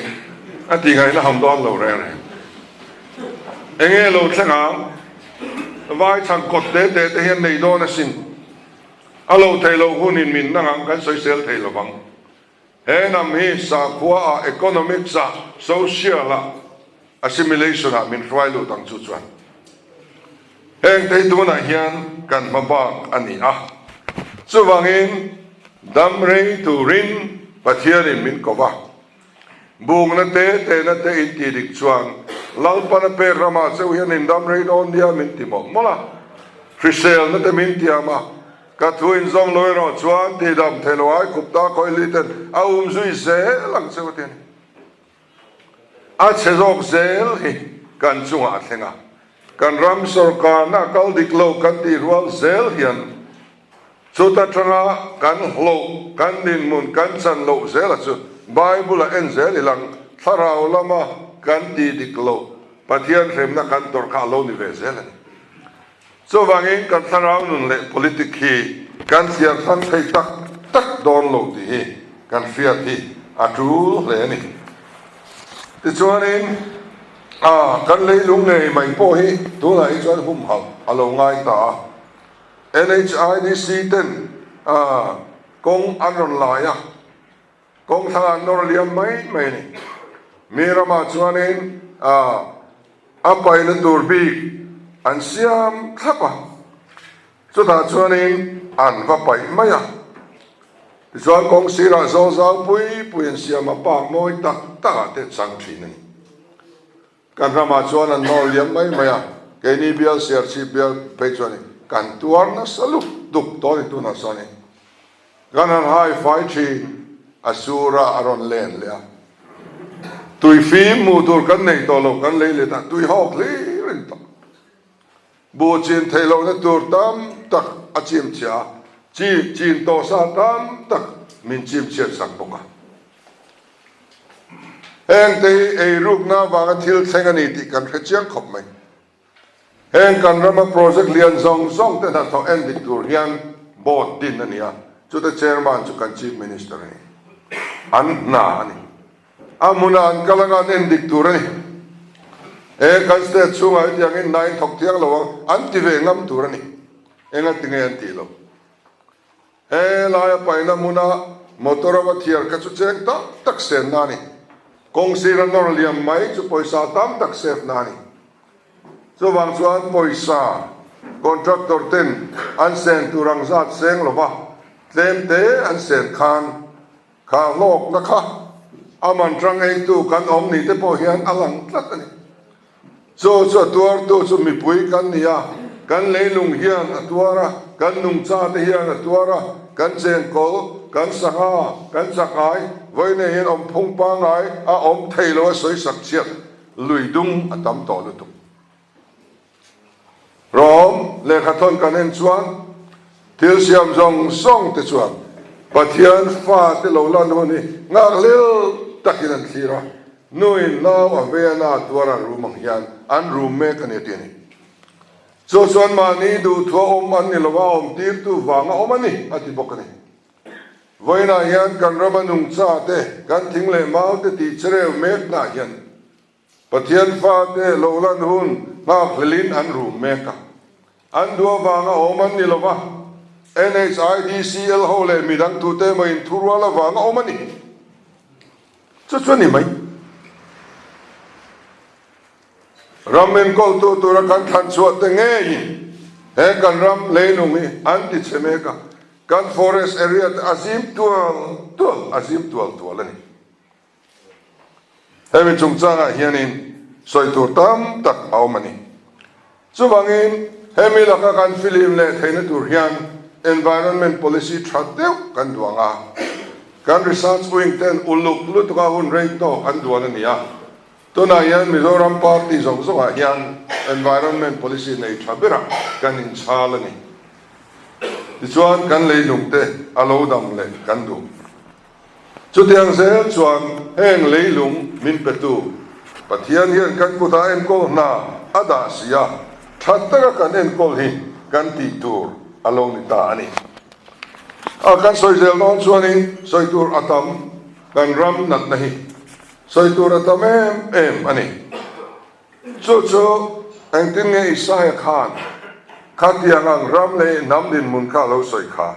a ti ngaihna ham dawn lo reng reng. Enge lo thleng ang? Vai chhan kawt te te te hian nei dawn asin. A lo thei lo hunin min nang ang kan sawisel thei lovang. He hnam hi sakhua ah, economics ah, social ah, assimilation ah min hruai lut ang chu chuan heng te hi tunah hian kan hma bak a ni a. Chuvangin dam rei turin Pathianin min ko va. Bukna te, tehna te in tih dik chuan Lalpana pek ramah cheu hian in dam rei dawn nia min ti mawlh mawlh a. Hriselna te min tiam a. Ka thu in zawm lo erawh chuan tihdam thei lo ai khup ta khawih liten a um zui zel ang cheu a ti a ni. A chhe zawk zel hi kan chungah a thleng a, kan ram sorkarna a kal dik lo kan tih rual zel hian chuta tanga kan hloh, kan dinhmun kan chan loh zela chu Bible-a en zel ilang thlarau lama kan tih dik loh Pathian hremna kan tawrh kha a lo ni ve zel a ni. Chuvangin kan thlarau nun leh politic hi kan thliar hrang thei tak tak dawn lo tih hi kan hriat hi a tul hle a ni. Tichuanin a kan leilung ngei mai pawh hi tunah hi chuan humhalh a lo ngai ta a. NHIDC ten a kawng an rawn lai a, kawng thlang an nawr liam mai mai a ni. Mi ramah chuanin a a paihna tur bik an siam thlap a. Chutah chuanin an va paih mai a. Tichuan kawng sirah zawl zau pui pui an siam a, park mawi tak takah te chang thin a ni. Kan ramah chuan an nawl liam mai mai a, keini bial Serchhip bial phei chuan kan tuar nasa luk duk tawh a ni tunah chuan kan han hai fai thin a sura a rawn len leh a, tui fim hmuh tur kan nei tawh lo kan lei let a, tui hawk hlir a ni tawh. Buh chin theih lohna tur tam tak a chim chhia a, chi chin tawh sa tam tak min chim chhiat sak bawk a. Hengte hi eirukna avanga thil thleng a ni tih kan hre chiang khawp mai. Heng kan rama project lian zawng zawng te hnathawh en dik tur hian board din a ni a, chute chairman chu kan chief minister a ni. An hna a ni. A hmunah an kal anga an en dik tur a ni. He kan state chhungah hetiangin hna in thawk thiang lo ang an ti ve ngam tur a ni. Enga tinge an tih lo. He laia paihna hmuna motor a va thiar kha chu cheng tam tak senna a ni. Kawng sira nawr liam mai chu pawisa tam tak save na a ni. Chuvang chuan pawisa contractor ten an sen tur ang zat seng lova tlem te an sen khan Kha hlawkna kha a man tang eitu kan awm ni te pawh hian a lang tlat a ni. Chu chu a tuartu chu mipui kan ni a, kan leilung hian a tuar a, kan nungcha te hian a tuar a, kan chenkawl, kan sangha, kan chakai, vawiin hian awmphung pangngai a awm thei lo a sawisak chhiat lui dung a tam tawh lutuk. Rom lehkhathawn kan en chuan thil siam zawng zawng te chuan Pathian fate lo lan hun hi nghakhlel takin an thlir a, nuin nau a vei a na tuar an rum ang hian an rum mek a ni a ti a ni. Chu chuan mahni duhthua awm an ni lova awm tirtu vanga awm a ni a ti bawk a ni. Vawiinah hian kan rama nungcha te, kan thing leh mau te tih chereu meknaah hian Pathian fate lo lan hun nghakhlelin an rum mek a, an duh avanga awm an ni lova, NHIDCL ho leh midang tute emaw inthurual avanga awm a ni. Chu chu a ni mai. Ram enkawltu tura kan thlan chhuah te ngeiin he kan ram leilung hi an ti chhe mek a, kan forest area te a zim tual tual a zim tual tual a ni. Hemi chungchangah hianin sawi tur tam tak a awm a ni. Chuvangin hemi laka kan filim leh theihna tur hian environment policy tha deuh kan duang a, kan research wing ten uluk lutuka hun rei tawk an duan a ni a. Tunah hian Mizoram party zawng zawngah hian environment policy nei tha berah kan inchhal a ni. Tichuan kan leilungte a lo dam leh kan duh. Chutiang zel chuan heng leilung min petu Pathian hian kan kutah enkawl hna a dah si a, tha taka kan enkawl hi kan tih tur a lo ni ta a ni. A kan sawi zel dawn chuanin sawi tur a tam, kan ram natna hi sawi tur a tam em em a ni. Chu chu engtin nge Isaia khan khatiang ang ram leh hnam dinhmun kha a lo sawi kha?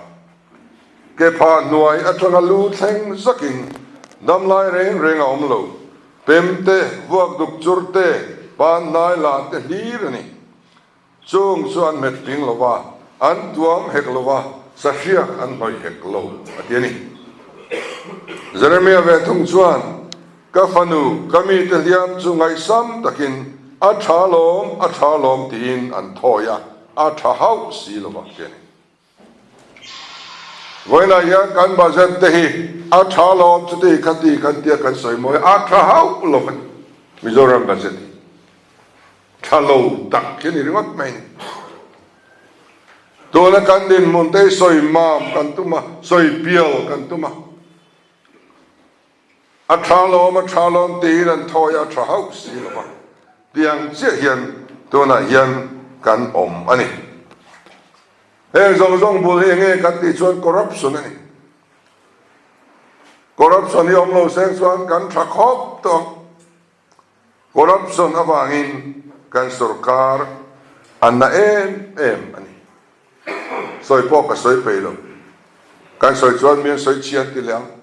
Kepha hnuai atanga lu thleng zakin damlai reng reng a awm lo. Pem te, vuak duk chur te, pan hnai lah te hlir a ni. Chung chu an hmet ping lo va, an tuam hek lo va, sahriak an hnawih hek lo, a ti a ni. Jeremia ve thung chuan, Ka fanu, ka mite hliam chu ngaihsam takin a tha lawm, a tha lawm tiin an thawi a, a tha hauh si lo vang ti a ni. Vawiinah hian kan budget te hi a tha lawm chuti khati kan tia kan sawi mawi a tha hauh lo a ni. Mizoram budget hi tha lo tak hi a ni ringawt mai a ni. Tuna kan dinhmun te hi sawi mam kan tum a, sawi pial kan tum a. A tha lawm, a tha lawm tiin an thawi a, a tha hauh si lo va. Tiang chiah hian tunah hian kan awm a ni. Heng zawng zawng bul hi enge kan tih chuan corruption a ni. Corruption hi awm lo seng chuan kan tha khawp tawh ang. Corruption avangin kan sorkar a na em em a ni. Sawi pawh ka sawi peih lo. Kan sawi chuan mi an sawi chhiat ti leh ang.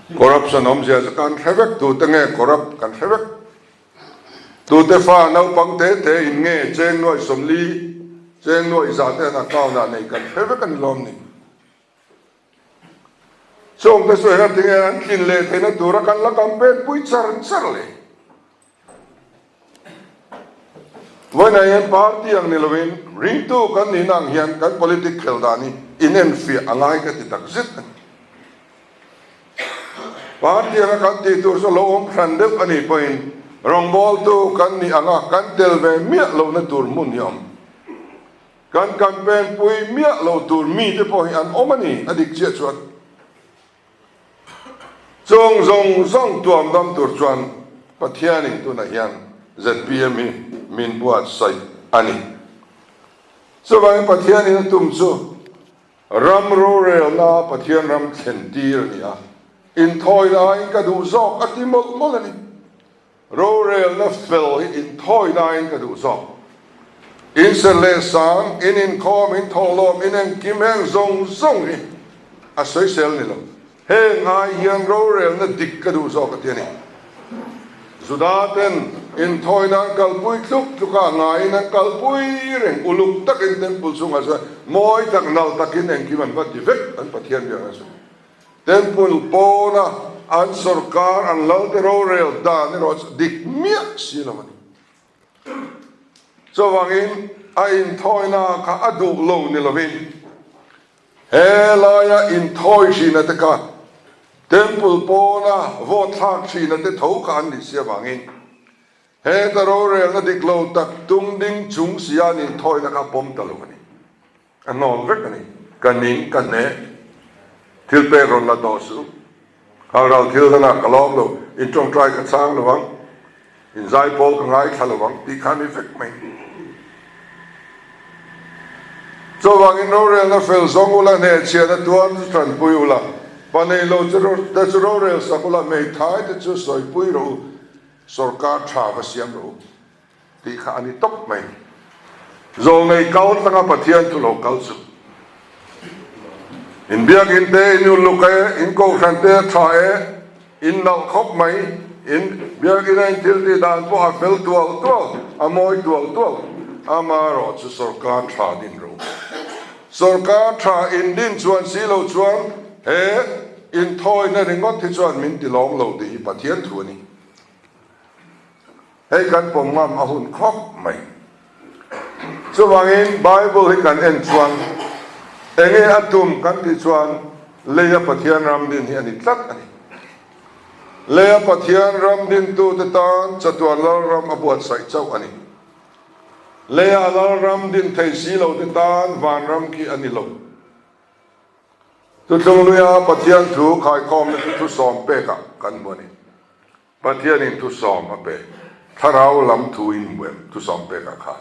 Corruption awmzia chu kan hre vek, tute nge corrupt kan hre vek. Tute fa naupang te te in nge cheng nuai 40. Cheng nuaih zah te an account ah nei kan hre vek a ni lawm ni. Chawngte chu enga tinge an tlin leh theihna tura kan la campaign pui char char le. Vawiinah hian party ang ni lovin ringtu kan nihna ang hian kan politic khel dan hi inenfiah a ngai ka ti tak zet a ni. Party anga kan tih tur chu lo awm hran deuh a nih pawhin rawngbawltu kan nih anga kan tel ve miah lohna tur hmun hi a awm. Kan campaign pui miah lo tur mite pawh hi an awm a ni, a dik chiah chuan. Chung zawng zawng tuam dam tur chuan Pathianin tunah hian zpm hi min buatsaih a ni. Chuvangin Pathianin a tum chu ram rorelna Pathian ram thlen tir a ni a, inthawi laiin ka duh zawk a ti mawlh mawlh a ni. Rorelna fel hi inthawi laiin ka duh zawk. In serh leh sang, in inkhawm, in thawhlawm, in engkim heng zawng zawng hi a sawisel ni lo. Heng ai hian rorelna dik ka duh zawk a ti a ni. Juda ten inthawina an kalpui tluk tluk a, ngaiin an kalpui reng, uluk takin temple chungah chuan mawi tak nalh takin engkim an va ti vek an Pathian biakna chu. Temple pawna an sorkar an lalte rorel dan erawh chu dik miah si lo a ni. Chuvangin a inthawina kha a duh lo ni lovin he laia inthawi thina te kha Temple pawna vote thlak thina te tho kha an nih si avangin heta rorelna dik lo tak tung ding chung sia an inthawina kha pawm ta lo a ni. A hnawn vek a ni. Ka ning, ka hne. Thil pek rawn la tawh suh. Halral thil danah ka lawm lo, in tawngtai ka chhang lo ang, in zaipawl ka ngaithla lo ang tih kha a ni vek mai. Chuvangin rorelna fel zawng ula, hnehchhiahna tuar chu tanpui ula, pa nei lo te chu rorel sak ula, hmeithai te chu sawipui rawh u, sawrkar tha va siam rawh u. Tih kha a ni tawp mai. Zawlnei kal tlanga Pathian chu lo kal chu. In biakinn te in uluk e, in kohhran te a tha e, in nalh khawp mai, in biakinn a in thil tih dan pawh a fel tual tual, a mawi tual tual. Amaherawh chu sawrkar tha din ro. Sawrkar tha in din chuan si lo chuan he inthawina ringawt hi chuan min ti lawm lo tih hi Pathian thu a ni. Hei kan pawm ngam a hun khawp mai. Chuvangin Bible hi kan en chuan enge a tum kan tih chuan leia Pathian ram din hi a ni tlat a ni. Leia Pathian ram dintute tan chatuan Lalram a buatsaih chauh a ni. Leia Lalram din thei si lote tan vanram khi a ni lo. Thutlungluia Pathian thu khaikhawmna chu thusawm pekah kan hmu a ni. Pathianin thusawm a pe. Thlarau lam thu in hmu em? Thusawm pekah khan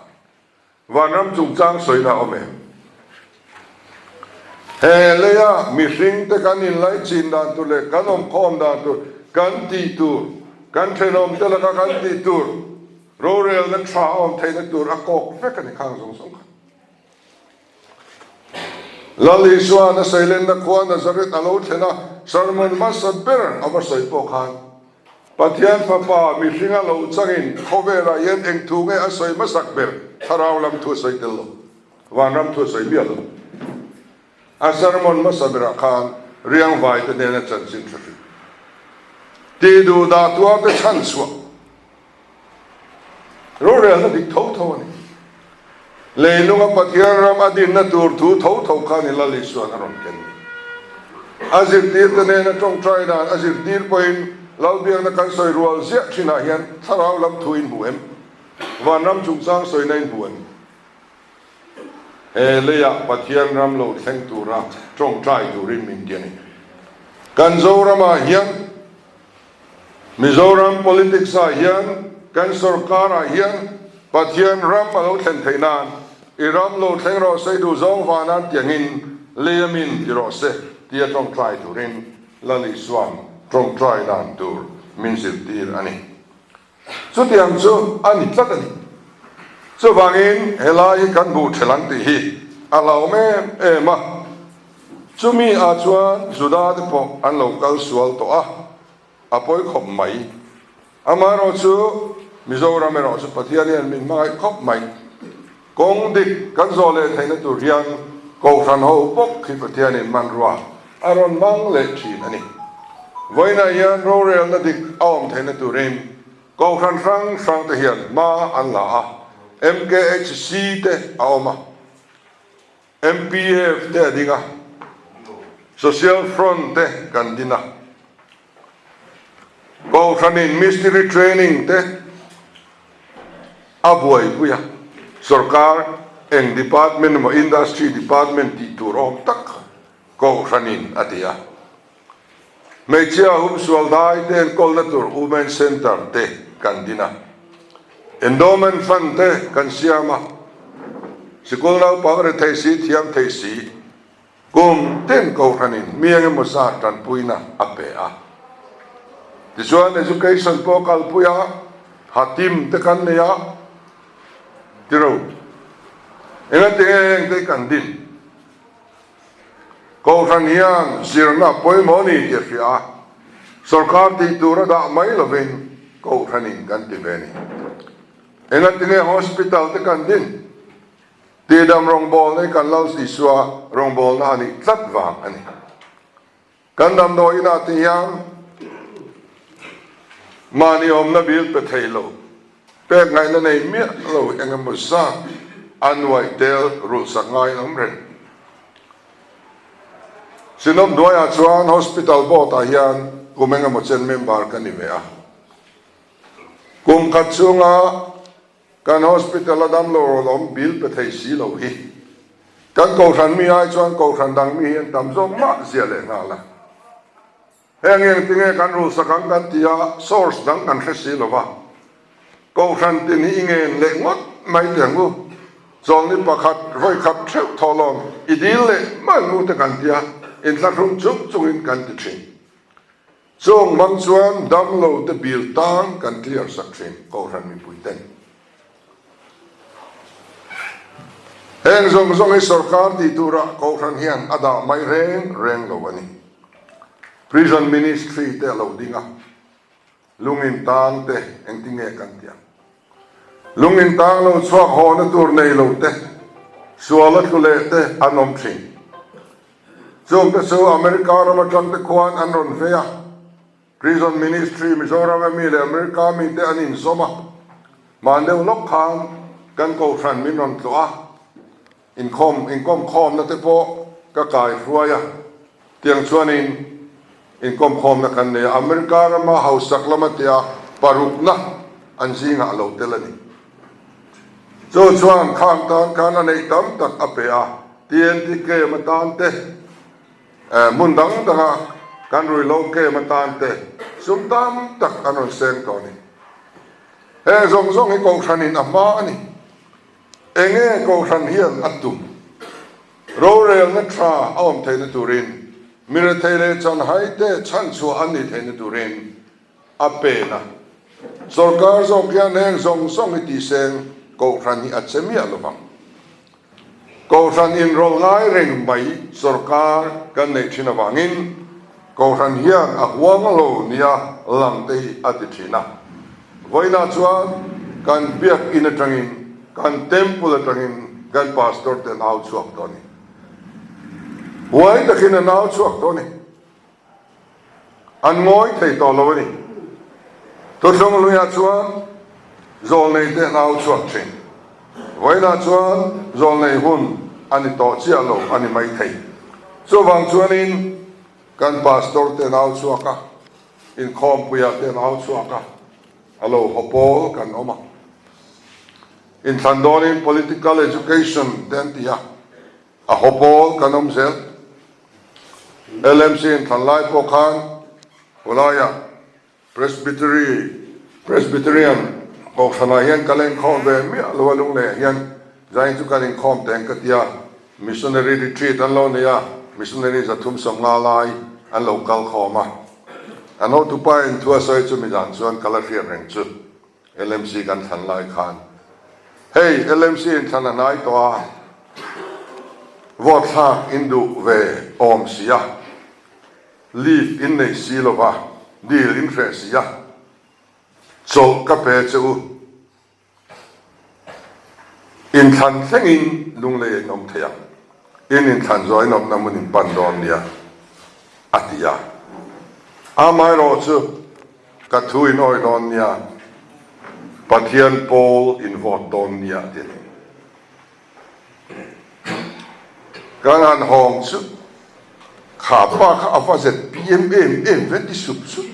vanram chungchang sawina a awm em? He leia mihringte kan inlaichin dan tur leh kan awmkhawm dan tur, kan tih tur, kan thenawmte laka kan tih tur, rorelna tha a awm theihna tur a kawk vek a ni khang zawng zawng kha. Lal Isua'n a seilenna khua Nazareth a lo thlen a, sermon hmasa ber a va sawi pawh khan, Pathian Fapa mihringa lo changin khawvelah hian eng thu nge a sawi hmasak ber? Thlarau lam thu a sawi tel lo, vanram thu a sawi miah lo. A sermon hmasa berah khan riangvaite hnena chanchin tha hrilh, tih duh dah tuarte chhan chhuah, Rorelna dik tho tho a ni. Leilunga Pathian ram a dinna tur thu tho tho kha ni Lal Isua'n a rawn ken ni. A zirtirte nena tawngtai dan a zirtir pawhin Lalbiakna kan sawi rual ziah thinah hian thlarau lam thu in hmu em? Vanram chungchang sawina in hmu em? He leiah Pathian ram lo thleng tura tawngtai turin min ti a ni. Kan Zoramah hian Mizoram politics ah hian kan sorkar ah hian Pathian ram a lo thlen theih nan i ram lo thleng rawh se i duh zawng vanan tiangin lei a min ti rawh se tia tawngtai turin Lal Isua'n tawngtai dan tur min zirtir a ni. Chutiang chu a ni tlat a ni. Chuvangin helai hi kan buh ṭhelh ang tih hi a hlauhawm em em a. Chumi ah chuan Juda te pawh an lo kal sual tawh a, a pawi khawp mai. Amaherawhchu Mizoram erawh chu Pathian hian min hmangaih khawp mai. Kawng dik kan zawh leh theihna tur hian Kohhran ho bawk hi Pathianin hmanrua a rawn hmang leh thin a ni. Vawiinah hian rorelna dik a awm theihna turin Kohhran hrang hrang te hian hma an la a, MKHC te a awm a, MPF te a ding a, Social Front te kan din a, Kohhranin Mistiri Training te a buaipui a, sorkar eng department emaw industry department tih tur awm tak Kohhranin a ti a. Hmeichhia humsual dai te enkawlna tur Women Centre te kan din a, Endowment Fund te kan siam a, sikul naupang rethei si thiam thei si kum tin Kohhranin mi eng emaw zat tanpuina a pe a. Tichuan Education pawh kalpui a, Hatim te kan nei a, tiro engatinge heng te kan din? Kohhran hian zirna pawimawh a ni tih a hria a, sorkar tih tur a dah mai lovin Kohhranin kan ti ve a ni. Engatinge hospital te kan din? Tihdam rawngbawlna hi kan Lal Isua rawngbawlna a nih tlat vang a ni. Kan damdawi inah te hian mahni awmna bil pe thei lo, pek ngaihna nei miah lo eng emaw zat a nuaih tel rulhsak ngaiin awm reng. Sinawm hnuaiah chuan Hospital Board ah hian kum eng emaw chen member ka ni ve a. Kum khat chhunga Kan hospital a damlo rawn awm bil pe thei si lo hi kan kohhran mi ai chuan kohhran dang mi hi an tam zawk mah zia leh nghal a. Heng eng tinge kan rulsak ang kan ti a, source dang kan hre si lo va. Kohhran tin hi i ngen leh ngawt mai teh ang u. Chawlni pakhat vawi khat theuh thawhlawm i dil leh mai ang u te kan ti a, inthlahrung chung chungin kan ti thin. Chung hmang chuan damlo te bil tang kan clear sak thin Kohhran mipui ten. Heng zawng zawng hi sorkar tih turah Kohhran hian a dah mai reng reng lo a ni. Prison Ministry te a lo ding a, lungin tang te engtinge kan tih ang? Lungin tang lo chhuak hawna tur nei lo te, sual a tlu leh te an awm thin. Chungte chu America ram atang te khuan an rawn vei a, Prison Ministry Mizoram a mi leh America mite an inzawm a, mahni deuh lawk khan kan kohhran min rawn tlawh a, inkhawm inkawm khawmna te pawh ka kai hruai a, tiang chuanin inkawm khawmna kan nei a, America rama hausak lama tia parukna an zingah a lo tel a ni. Chu chuan khang tan khan a neih tam tak a pe a, TNT camp atan te, hmun dang danga kan ruihhlo camp atan te sum tam tak an rawn seng tawh a ni. Heng zawng zawng hi Kohhranin a hma a ni. Enge Kohhran hian a tum? Rorelna tha a awm theihna turin, mi rethei leh chanhai te chhanchhuah an nih theihna turin A pen a. Sorkar zawk hian heng zawng zawng hi tihseng Kohhran hi a che miah lo vang. Kohhran inrawlh ngai reng mai sorkar kan neih thin avangin Kohhran hian a huang lo nia lang te hi a ti thin a. Vawiinah chuan kan biakin atangin, kan temple atangin kan pastor te an au chhuak tawh a ni. Huai takin an au chhuak tawh a ni. An ngawi thei tawh lo a ni. Thuthlung hluiah chuan zawlnei te an au chhuak thin. Vawiinah chuan zawlnei hun a ni tawh chiah lo a ni mai thei. Chuvang chuanin kan pastor te an au chhuak a, inkhawmpuiah te an au chhuak a, a lo haw pawl kan awm a. Inthlan dawnin political education te an ti a. A haw pawl kan awm zel. LMC inthlan lai pawh khan Hulaiah Presbytery, Presbyterian, Kohhranah hian ka la inkhawm ve miah lo a, Lungleiah hian zain chu kan inkhawm teng ka ti a, Missionary Retreat an lo nei a, Missionary 350 lai an lo kal khawm a. An hotupa in thu a sawi chu mizan chuan ka la hriat reng chu. LMC kan thlan lai khan hei LMC in thlan a hnai tawh a, vote thlak in duh ve awm si a, leave in nei si lo va, deal in hreh si a, chawlh ka pe che u. Inthlan thlengin Lunglei in awm thei ang. In inthlan zawh in awmna hmun in pan dawn nia, a ti a. Amaherawhchu, ka thu in awih dawn nia, Pathian pawl in vote dawn nia, a ti a ni. Kan han hawng chu kha pa kha a va ZPM em em ve ti sup sup.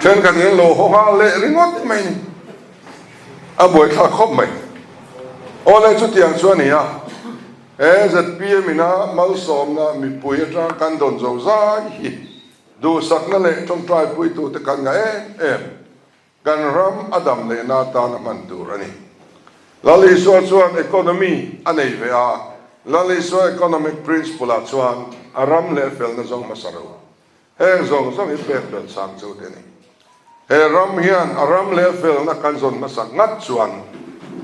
Thenkhat in lo haw nghal leh ringawt mai ni. A buaithlak khawp mai. Awle chutiang chu a ni a, he ZPM ina malsawmna mipui atang kan dawn zo zai hi duhsakna leh tawngtaipuitute kan ngah em em. Kan ram a dam lehna atan a hman tur a ni. Lal Isua chuan economy a nei ve a, Lal Isua economic principle ah chuan a ram leh felna zawng hmasa ro. Heng zawng zawng hi pek belh chang chu te ni. He ram hian a ram leh felna kan zawn hmasa ngat chuan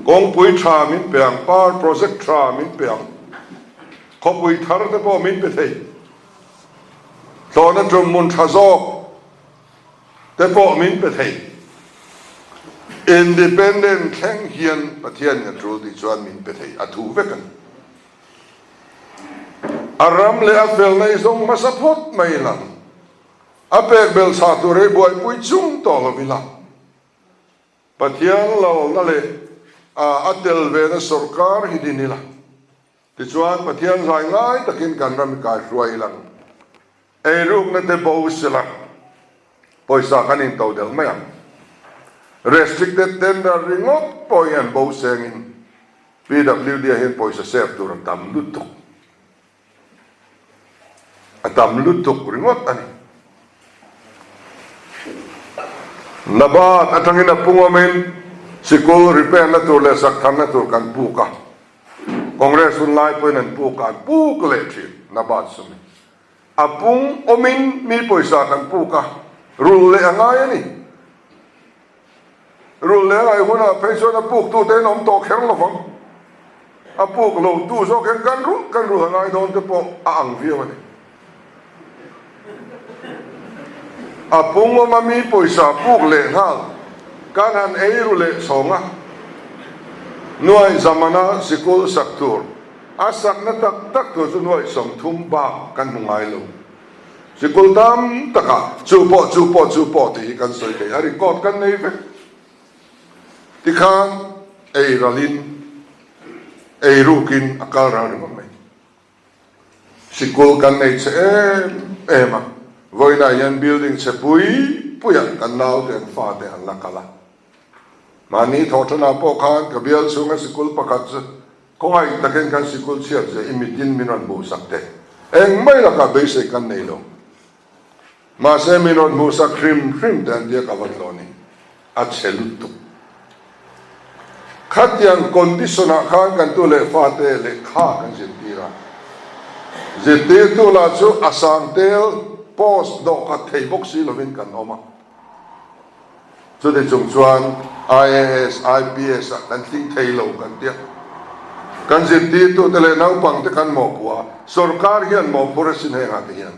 kawngpui tha min pe ang, power project tha min pe ang, khawpui thar te pawh min pe thei, thlawhna tum hmun tha zawk, te pawh min pe thei. Independent thleng hian Pathian in a tul tih chuan min pe thei, a thu vek a ni. A ram leh a felna i zawng hmasa phawt mai lang, a pek bel chhah tur ei buaipui chung tawh lo ila. Pathian lalna leh a tel vena sawrkar hi din ila. Tichuan, Pathian zai ngai takin kan ram i kaihruai ilang. Eirukna te bo sela, pawisa kan into delh mai ang. Restricted tender ringawt pawh hi an bo sengin PWD ah hian pawisa save tur a tam lutuk. A tam lutuk ringawt a ni. Nabat atangin a pung awmin sikul repair na tur leh sak tharna tur kan puk a. Congress hun lai pawhin an puk a, an puk leh thin Nabat sumi. A pung awmin mi pawisa kan puk a, rulh leh a ngai a ni. Rulh leh a ngaih hunah phei chuan a puk tute in awm tawh kher lovang. A puk lo tu zawk hian kan rulh kan rulh a ngai dawn te pawh a ang viau a ni. A pung awma mi pawisa puk leh nghal kan han ei ru leh chhawng a, nuaih zamana sikul sak tur a sakna tak tak tur chu nuaih 30 bak kan hmu ngai lo. Sikul tam takah chu pawh chu pawh chu pawh tih hi kan sawi thei a, record kan nei vek. Tikhan ei ralin ei rukin a kal ral ringawt mai. Sikul kan nei che em em a, vawiinah hian building chhe pui puiah kan naute an fate an la kal a. Mahni thawhṭhanah pawh khan ka bial chhunga sikul pakhat chu khawngaih takin kan sikul chhiat zia i mitin min rawn hmuhsak teh. Engmai lakah beisei kan nei lo. Mahse min rawn hmuhsak hrim hrim te an tia ka va tlaw ni. A chhe lutuk. Khatiang condition ah khan kan tu leh fate lehkha kan zirtir a. Zirtirtu lah chu a sang tel post dawhkhat thei bawk si lovin kan awm a. Chuti chung chuan IAS, IPS ah kan tling thei lo kan tia. Kan zirtirtute leh naupangte kan mawhphuh a, sorkar hian mawhphur asin hengah te hian.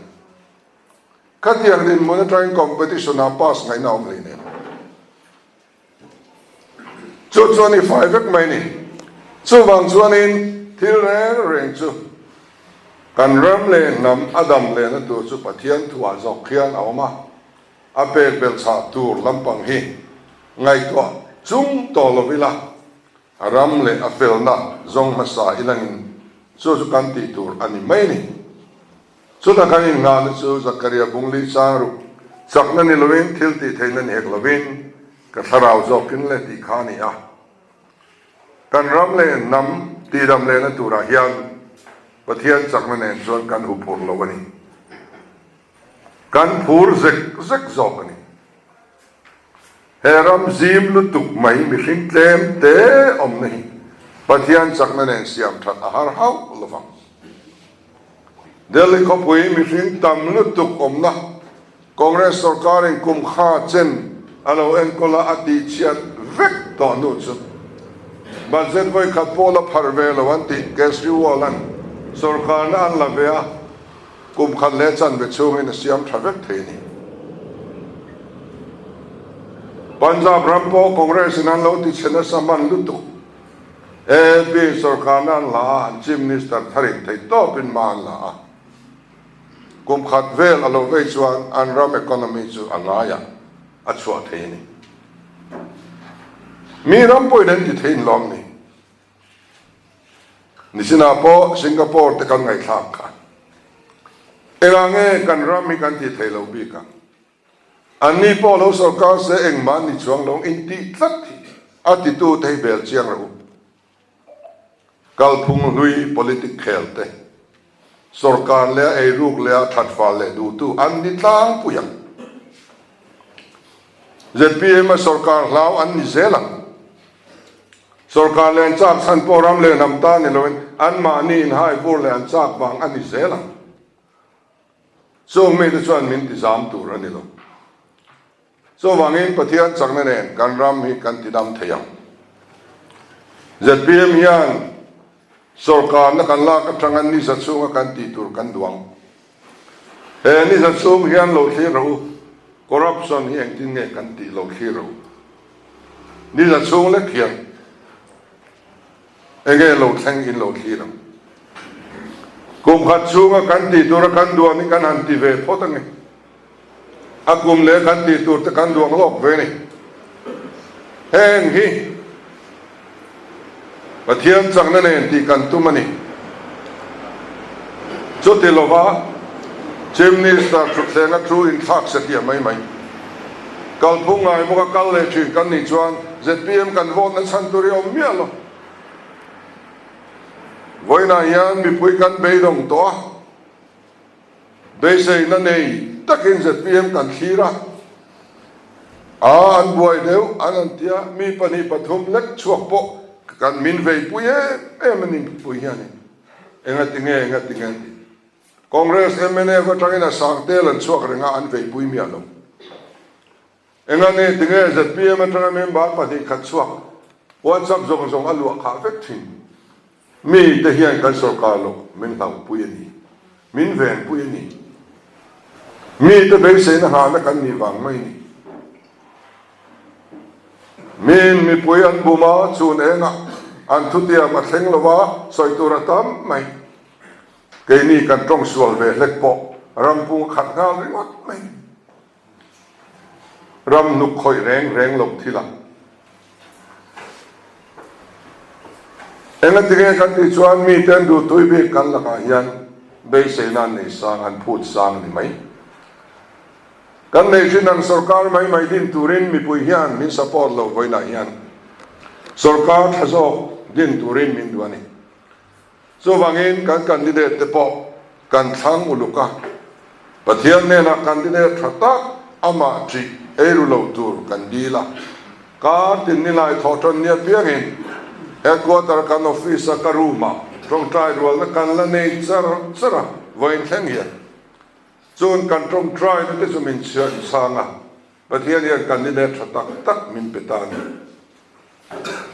Khatiang dinhmun atangin competition ah pass ngaihna a awm hlei nen. Chu chuan i fai vek mai ni. Chuvang chuanin thil reng reng chu kan ram leh hnam a dam lehna tur chu Pathian thuah zawk khian a awm a, a pek belh chhah tur lampang hi ngaihtuah chung tawh lo ila. A ram leh a felna zawng hmasa i langin chu chu kan tih tur a ni mai ni. Chutah kan innghahna chu Zakaria Bungli Changruk chakna ni loin thil tih theihna ni hek lovin ka thlarau zawkin le tih kha a ni a. Kan ram leh hnam tihdam lehna turah hian Pathian chakna nen chuan kan huphurh lo a ni. Kan phur zek zek zawk a ni. He ram zim lutuk mai mihring tlem te awmna hi Pathian chakna nen siam that a har hauh lovang. Delhi khawpui mihring tam lutuk awmna Congress sorkarin kum kha chen a lo enkawl a a tihchhiat vek tawh hnu chu budget vawi khat pawh la pharh ve lo an tih Kejriwal-a'n sorkarna an la ve a, Kum khat leh chanve chhungin a siam tha vek thei a ni. Punjab ram pawh Congress in an lo ti chhe nasa hman lutuk. AAP in sorkarna an la a, an Chief Minister tharin theihtawpin hma an la a. Kum khat vel a lo vei chuan an ram economy chu a ngaiah a chhuah thei a ni. Mi ram pawhin an ti thei in lawm ni. Nichinah pawh Singapore te kan ngaihthlak kha. Engah nge kan ram hi kan ti thei lo bik ang? Anni pawh lo sorkar se engmah ni chuang lo in tih tlat hi a titu te hi bel chiang rawh u. Kalphung hlui politic khel te, sorkar leh a eiruk leh a thatfal leh duhtu an ni tlangpui ang. Zpm a sorkar hlau an ni zel ang. Sorkar leh an chak chhan pawh ram leh hnam ta ni loin anmahni inhai vur leh an chak vang a ni zel ang. Chung mite chuan min ti zam tur a ni lo. Chuvangin Pathian chakna nen kan ram hi kan ti dam thei ang. Zpm hian sorkarna kan lak atanga ni za chhunga kan tih tur kan duh ang. He ni za chhung hian lo thlir rawh u, corruption hi engtin nge kan tih lo thlir rawh u. Ni za chhung lek hian. Enge lo thleng in lo thlir ang. Kum khat chhunga kan tih tura kan duan hi kan han ti ve phawt ange. A kum leh kan tih tur te kan duang lawk ve ni. Heng hi Pathian chakna nen tih kan tum a ni. Chuti lova Chief Minister thutthleng a thu inthlak satliah mai mai. Kalphung ngai bawka kal leh thin kan nih chuan zpm kan vote na chhan tur hi a awm miah lo. Vawiinah hian mipui kan beidawng tawh a, beiseina nei takin zpm kan thlir a, aa an buai deuh an han ti a, mi pahnih pathum lek chhuak pawh kan min veipui em em a ni mipui hianin engatinge engatinge an ti. Congress mnf atangin a sangtel an chhuak reng a, an veipui miah lo. Enga nge tinge zpm atanga member 2 khat chhuak WhatsApp zawng zawng a luah khah vek thin. Mi te hian kan sorkar loh min hlauhpui a ni. Min venpui a ni. Mi te beiseina nghahna kan nih vang mai ni. Miin mipui an bum a, chhun engah an thutiam a thleng lo a, sawi tur a tam mai. Keini kan tawng sual ve hlek pawh rampung a khat nghal ringawt mai. Ram hnuk khawih reng reng lo thil a. Engatinge kan tih chuan mite an duhtui bik kan lakah hian beiseina an nei sang, an phut sang a ni mai. Kan neih thin ang sorkar mai mai din turin mipui hian min support lo vawiinah hian sorkar tha zawk din turin min duh a ni. Chuvangin kan candidate te pawh kan thlang uluk a, Pathian hnenah candidate tha tak amah ṭih eiru lo tur kan dil a. Kar tin nilai thawhṭan ni apiangin headquarter kan office a ka room ah ṭawngṭai rualna kan la nei char char a, vawiin thleng hian chun kan ṭawngṭaina te chu min chhiah chhang a, Pathian hian candidate tha tak tak min pe ta a ni.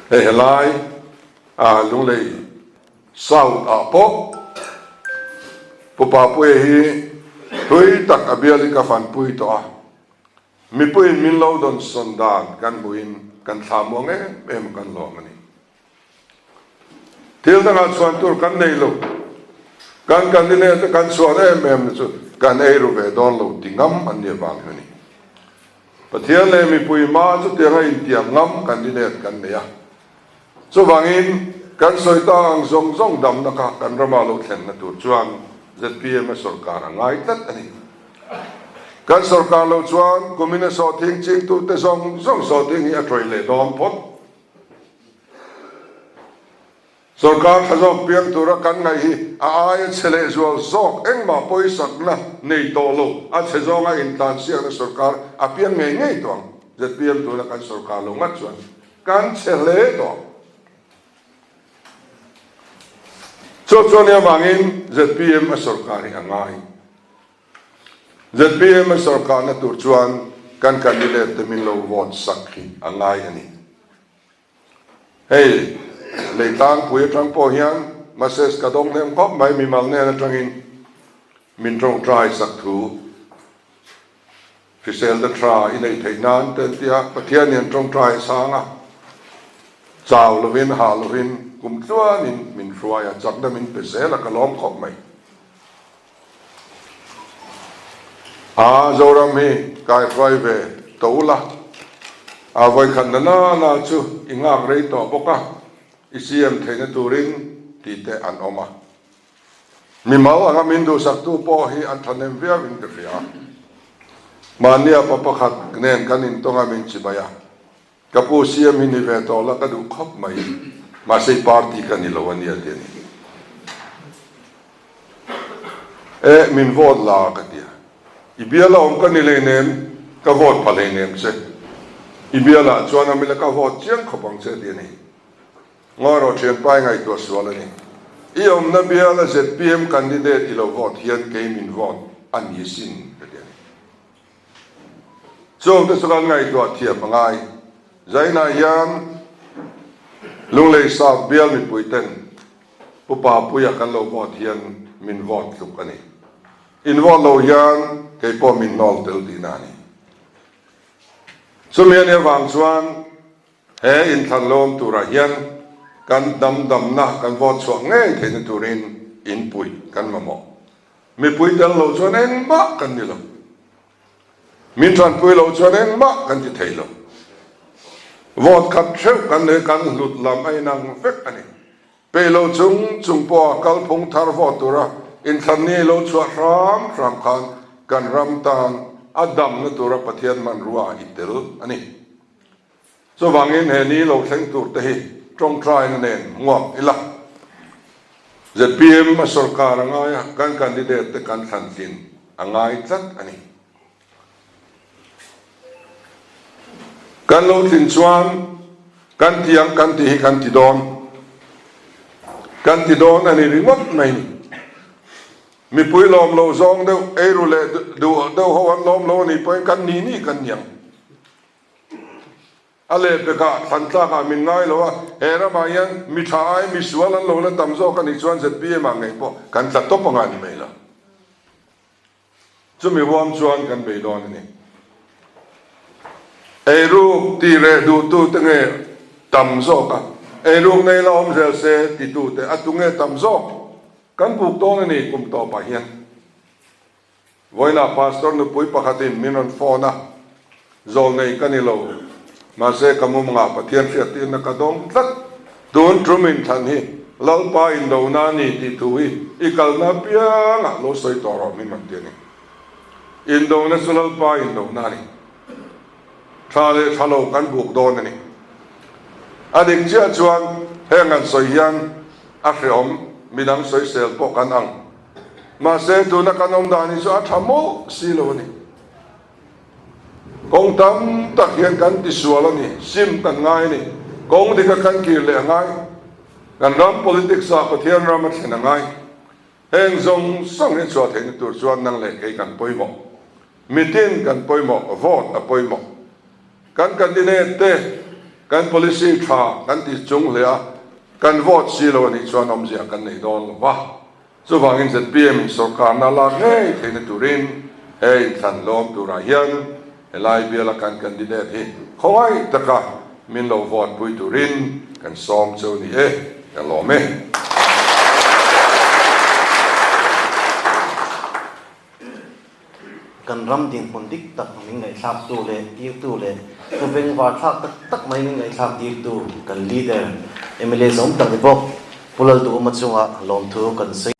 Hei helai ah Lunglei South ah pawh Pu Papuia hi thui tak a bial hi ka fanpui tawh a, mipuiin min lo dawnsawn dan kan hmuhin kan thla muang em em a kan lawm a ni. Thil dangah chhuan tur kan nei lo. Kan candidate te kan chhuan em em na chu kan ei ru ve dawn lo ti ngam an nih avang hi a ni. Pathian leh mipui hma chutianga intiam ngam candidate kan nei a. Chuvangin kan sawi ta ang zawng zawng damna kha kan rama lo thlenna tur chuan zpm a sorkar a ngai tlat a ni. Kan sorkar lo chuan kumina sawhthing chingtute zawng zawng sawhthing hi a tawih leh dawn phawt. Sorkar tha zawk piang tura kan ngaih hi a aia chhe leh zual zawk engmah pawisakna nei tawh lo, a chhe zawnga intlansiakna sorkar a piang ngei ngei tawh ang. Zpm tuna kan sorkar lo ngat chuan kan chhe hle tawh ang. Chu chuan i avangin zpm a sorkar hi a ngai. Zpm a sorkarna tur chuan kan candidate te min lo vote sak hi a ngai a ni. Hei, Leitlangpui atang pawh hian message ka dawng hnem khawp mai, mimal hnen atangin min tawngtai sak thu. Hriselna tha i neih theih nan te an ti a, Pathian hian tawngtai a sang a, chau lovin hah lovin kum tluanin min hruai a, chakna min pe zel a, ka lawm khawp mai. A Zoram hi kaihruai ve tawh ula, a vawikhat na na na chu i nghak rei tawh bawk a, i siam theihna turin tih te an awm a. Mimal anga min duhsaktu pawh hi an thahnem viau in ka hria. Mahnia pa pakhat nen kan intawng a min chibai a, ka pu siam hi ni ve tawh la ka duh khawp mai, mahse i party ka ni lo a nia ti a ni. E, min vote la ka ti a, i biala awm ka ni hleinem, ka vote pha hleinem che, i bialah chuan a mila ka vote chiang khawp ang che ti a ni. Ngawi rawh thianpa i ngaihtuah sual a ni. I awmna biala zpm candidate i lo vote hian kei min vote a ni sin ka ti a ni. Chung te chu kan ngaihtuah thiam a ngai. Zainah hian Lunglei South bial mipui ten Pu Papuia kan lo vote hian min vote tluk a ni. In vote lo hian kei pawh min hnawl tel tihna a ni. Chumi a nih avang chuan He inthlan lawm turah hian kan hnam damna kan vote chhuah ngei theihna turin inpuih kan mamawh. Mipui tel lo chuan engmah kan ni lo. Min tanpui lo chuan engmah kan ti thei lo. Vote khat theuh kan nei kan hlut lam a inang vek a ni. Peih lo chung chung pawha kalphung thar vote tura inthlan ni lo chhuah hram hram khan kan ram tan a damna tura Pathian hmanrua i tel a ni. Chuvangin he ni lo thleng tur te hi tawngtaina nen hmuak ila. Zpm a sorkar a ngai a, kan candidate te kan thlan tlin a ngai tlat a ni. Kan lo tlin chuan kan ti ang kan tih hi kan ti dawn. Kan ti dawn a ni ringawt mai ni. Mipui lawm lo zawng deuh, eiru leh duh deuh ho an lawm lo a nih pawhin kan ni ni kan niang. A lehpekah thlan tlakah min ngai lo a, he ramah hian mi tha ai mi sual an lo la tam zawk a nih chuan zpm ah ngei pawh kan tla tawp anga ni mai lo. Chumi huam chuan kan bei dawn a ni. Eiruk tih reh duhtute nge tam zawk a, eiruk nei la awm zel se titute a tu nge tam zawk kan buk dawn a ni kum tawpah hian. Vawiinah Pastor nupui pakhatin min rawn phone a, Zawlnei ka ni lo, mahse ka mumangah Pathian hriattirna ka dawng tlat. Tun tum inthlan hi Lalpa indona a ni tih thu hi i kalna apiangah lo sawi tawh rawh min rawn ti a ni. Indona chu Lalpa indona a ni. Tha leh tha lo kan buk dawn a ni. A dik chiah chuan heng an sawi hian a hrehawm midang sawisel pawh kan ang. Mahse, tuna kan awm dan hi chu a tha mawlh si lo a ni. Kawng tam tak hian kan tisual a ni, sim kan ngai a ni, kawng dika kan kir leh a ngai, kan ram politics ah Pathian ram a thlen a ngai. Heng zawng zawng hi chhuah theihna tur chuan nang leh kei kan pawimawh. Mitin kan pawimawh, vote a pawimawh. Kan candidate te kan policy tha kan ti chung hle a, kan vote si lo a nih chuan awmzia kan nei dawn lo va. Chuvangin zpm in sorkarna lak ngei theihna turin he inthlan lawm turah hian helai biala kan candidate hi khawngaih taka min lo vote pui turin kan sawm cheu ni e, ka lawm e. Kan ram dinhmun dik tak min ngaihthlaktu leh tirtu leh thu bengvar thlak tak tak mai min ngaihthlak tirtu kan leader mla zawm tak ni bawk Pu Lalduhawma chungah lawmthu kan sawi.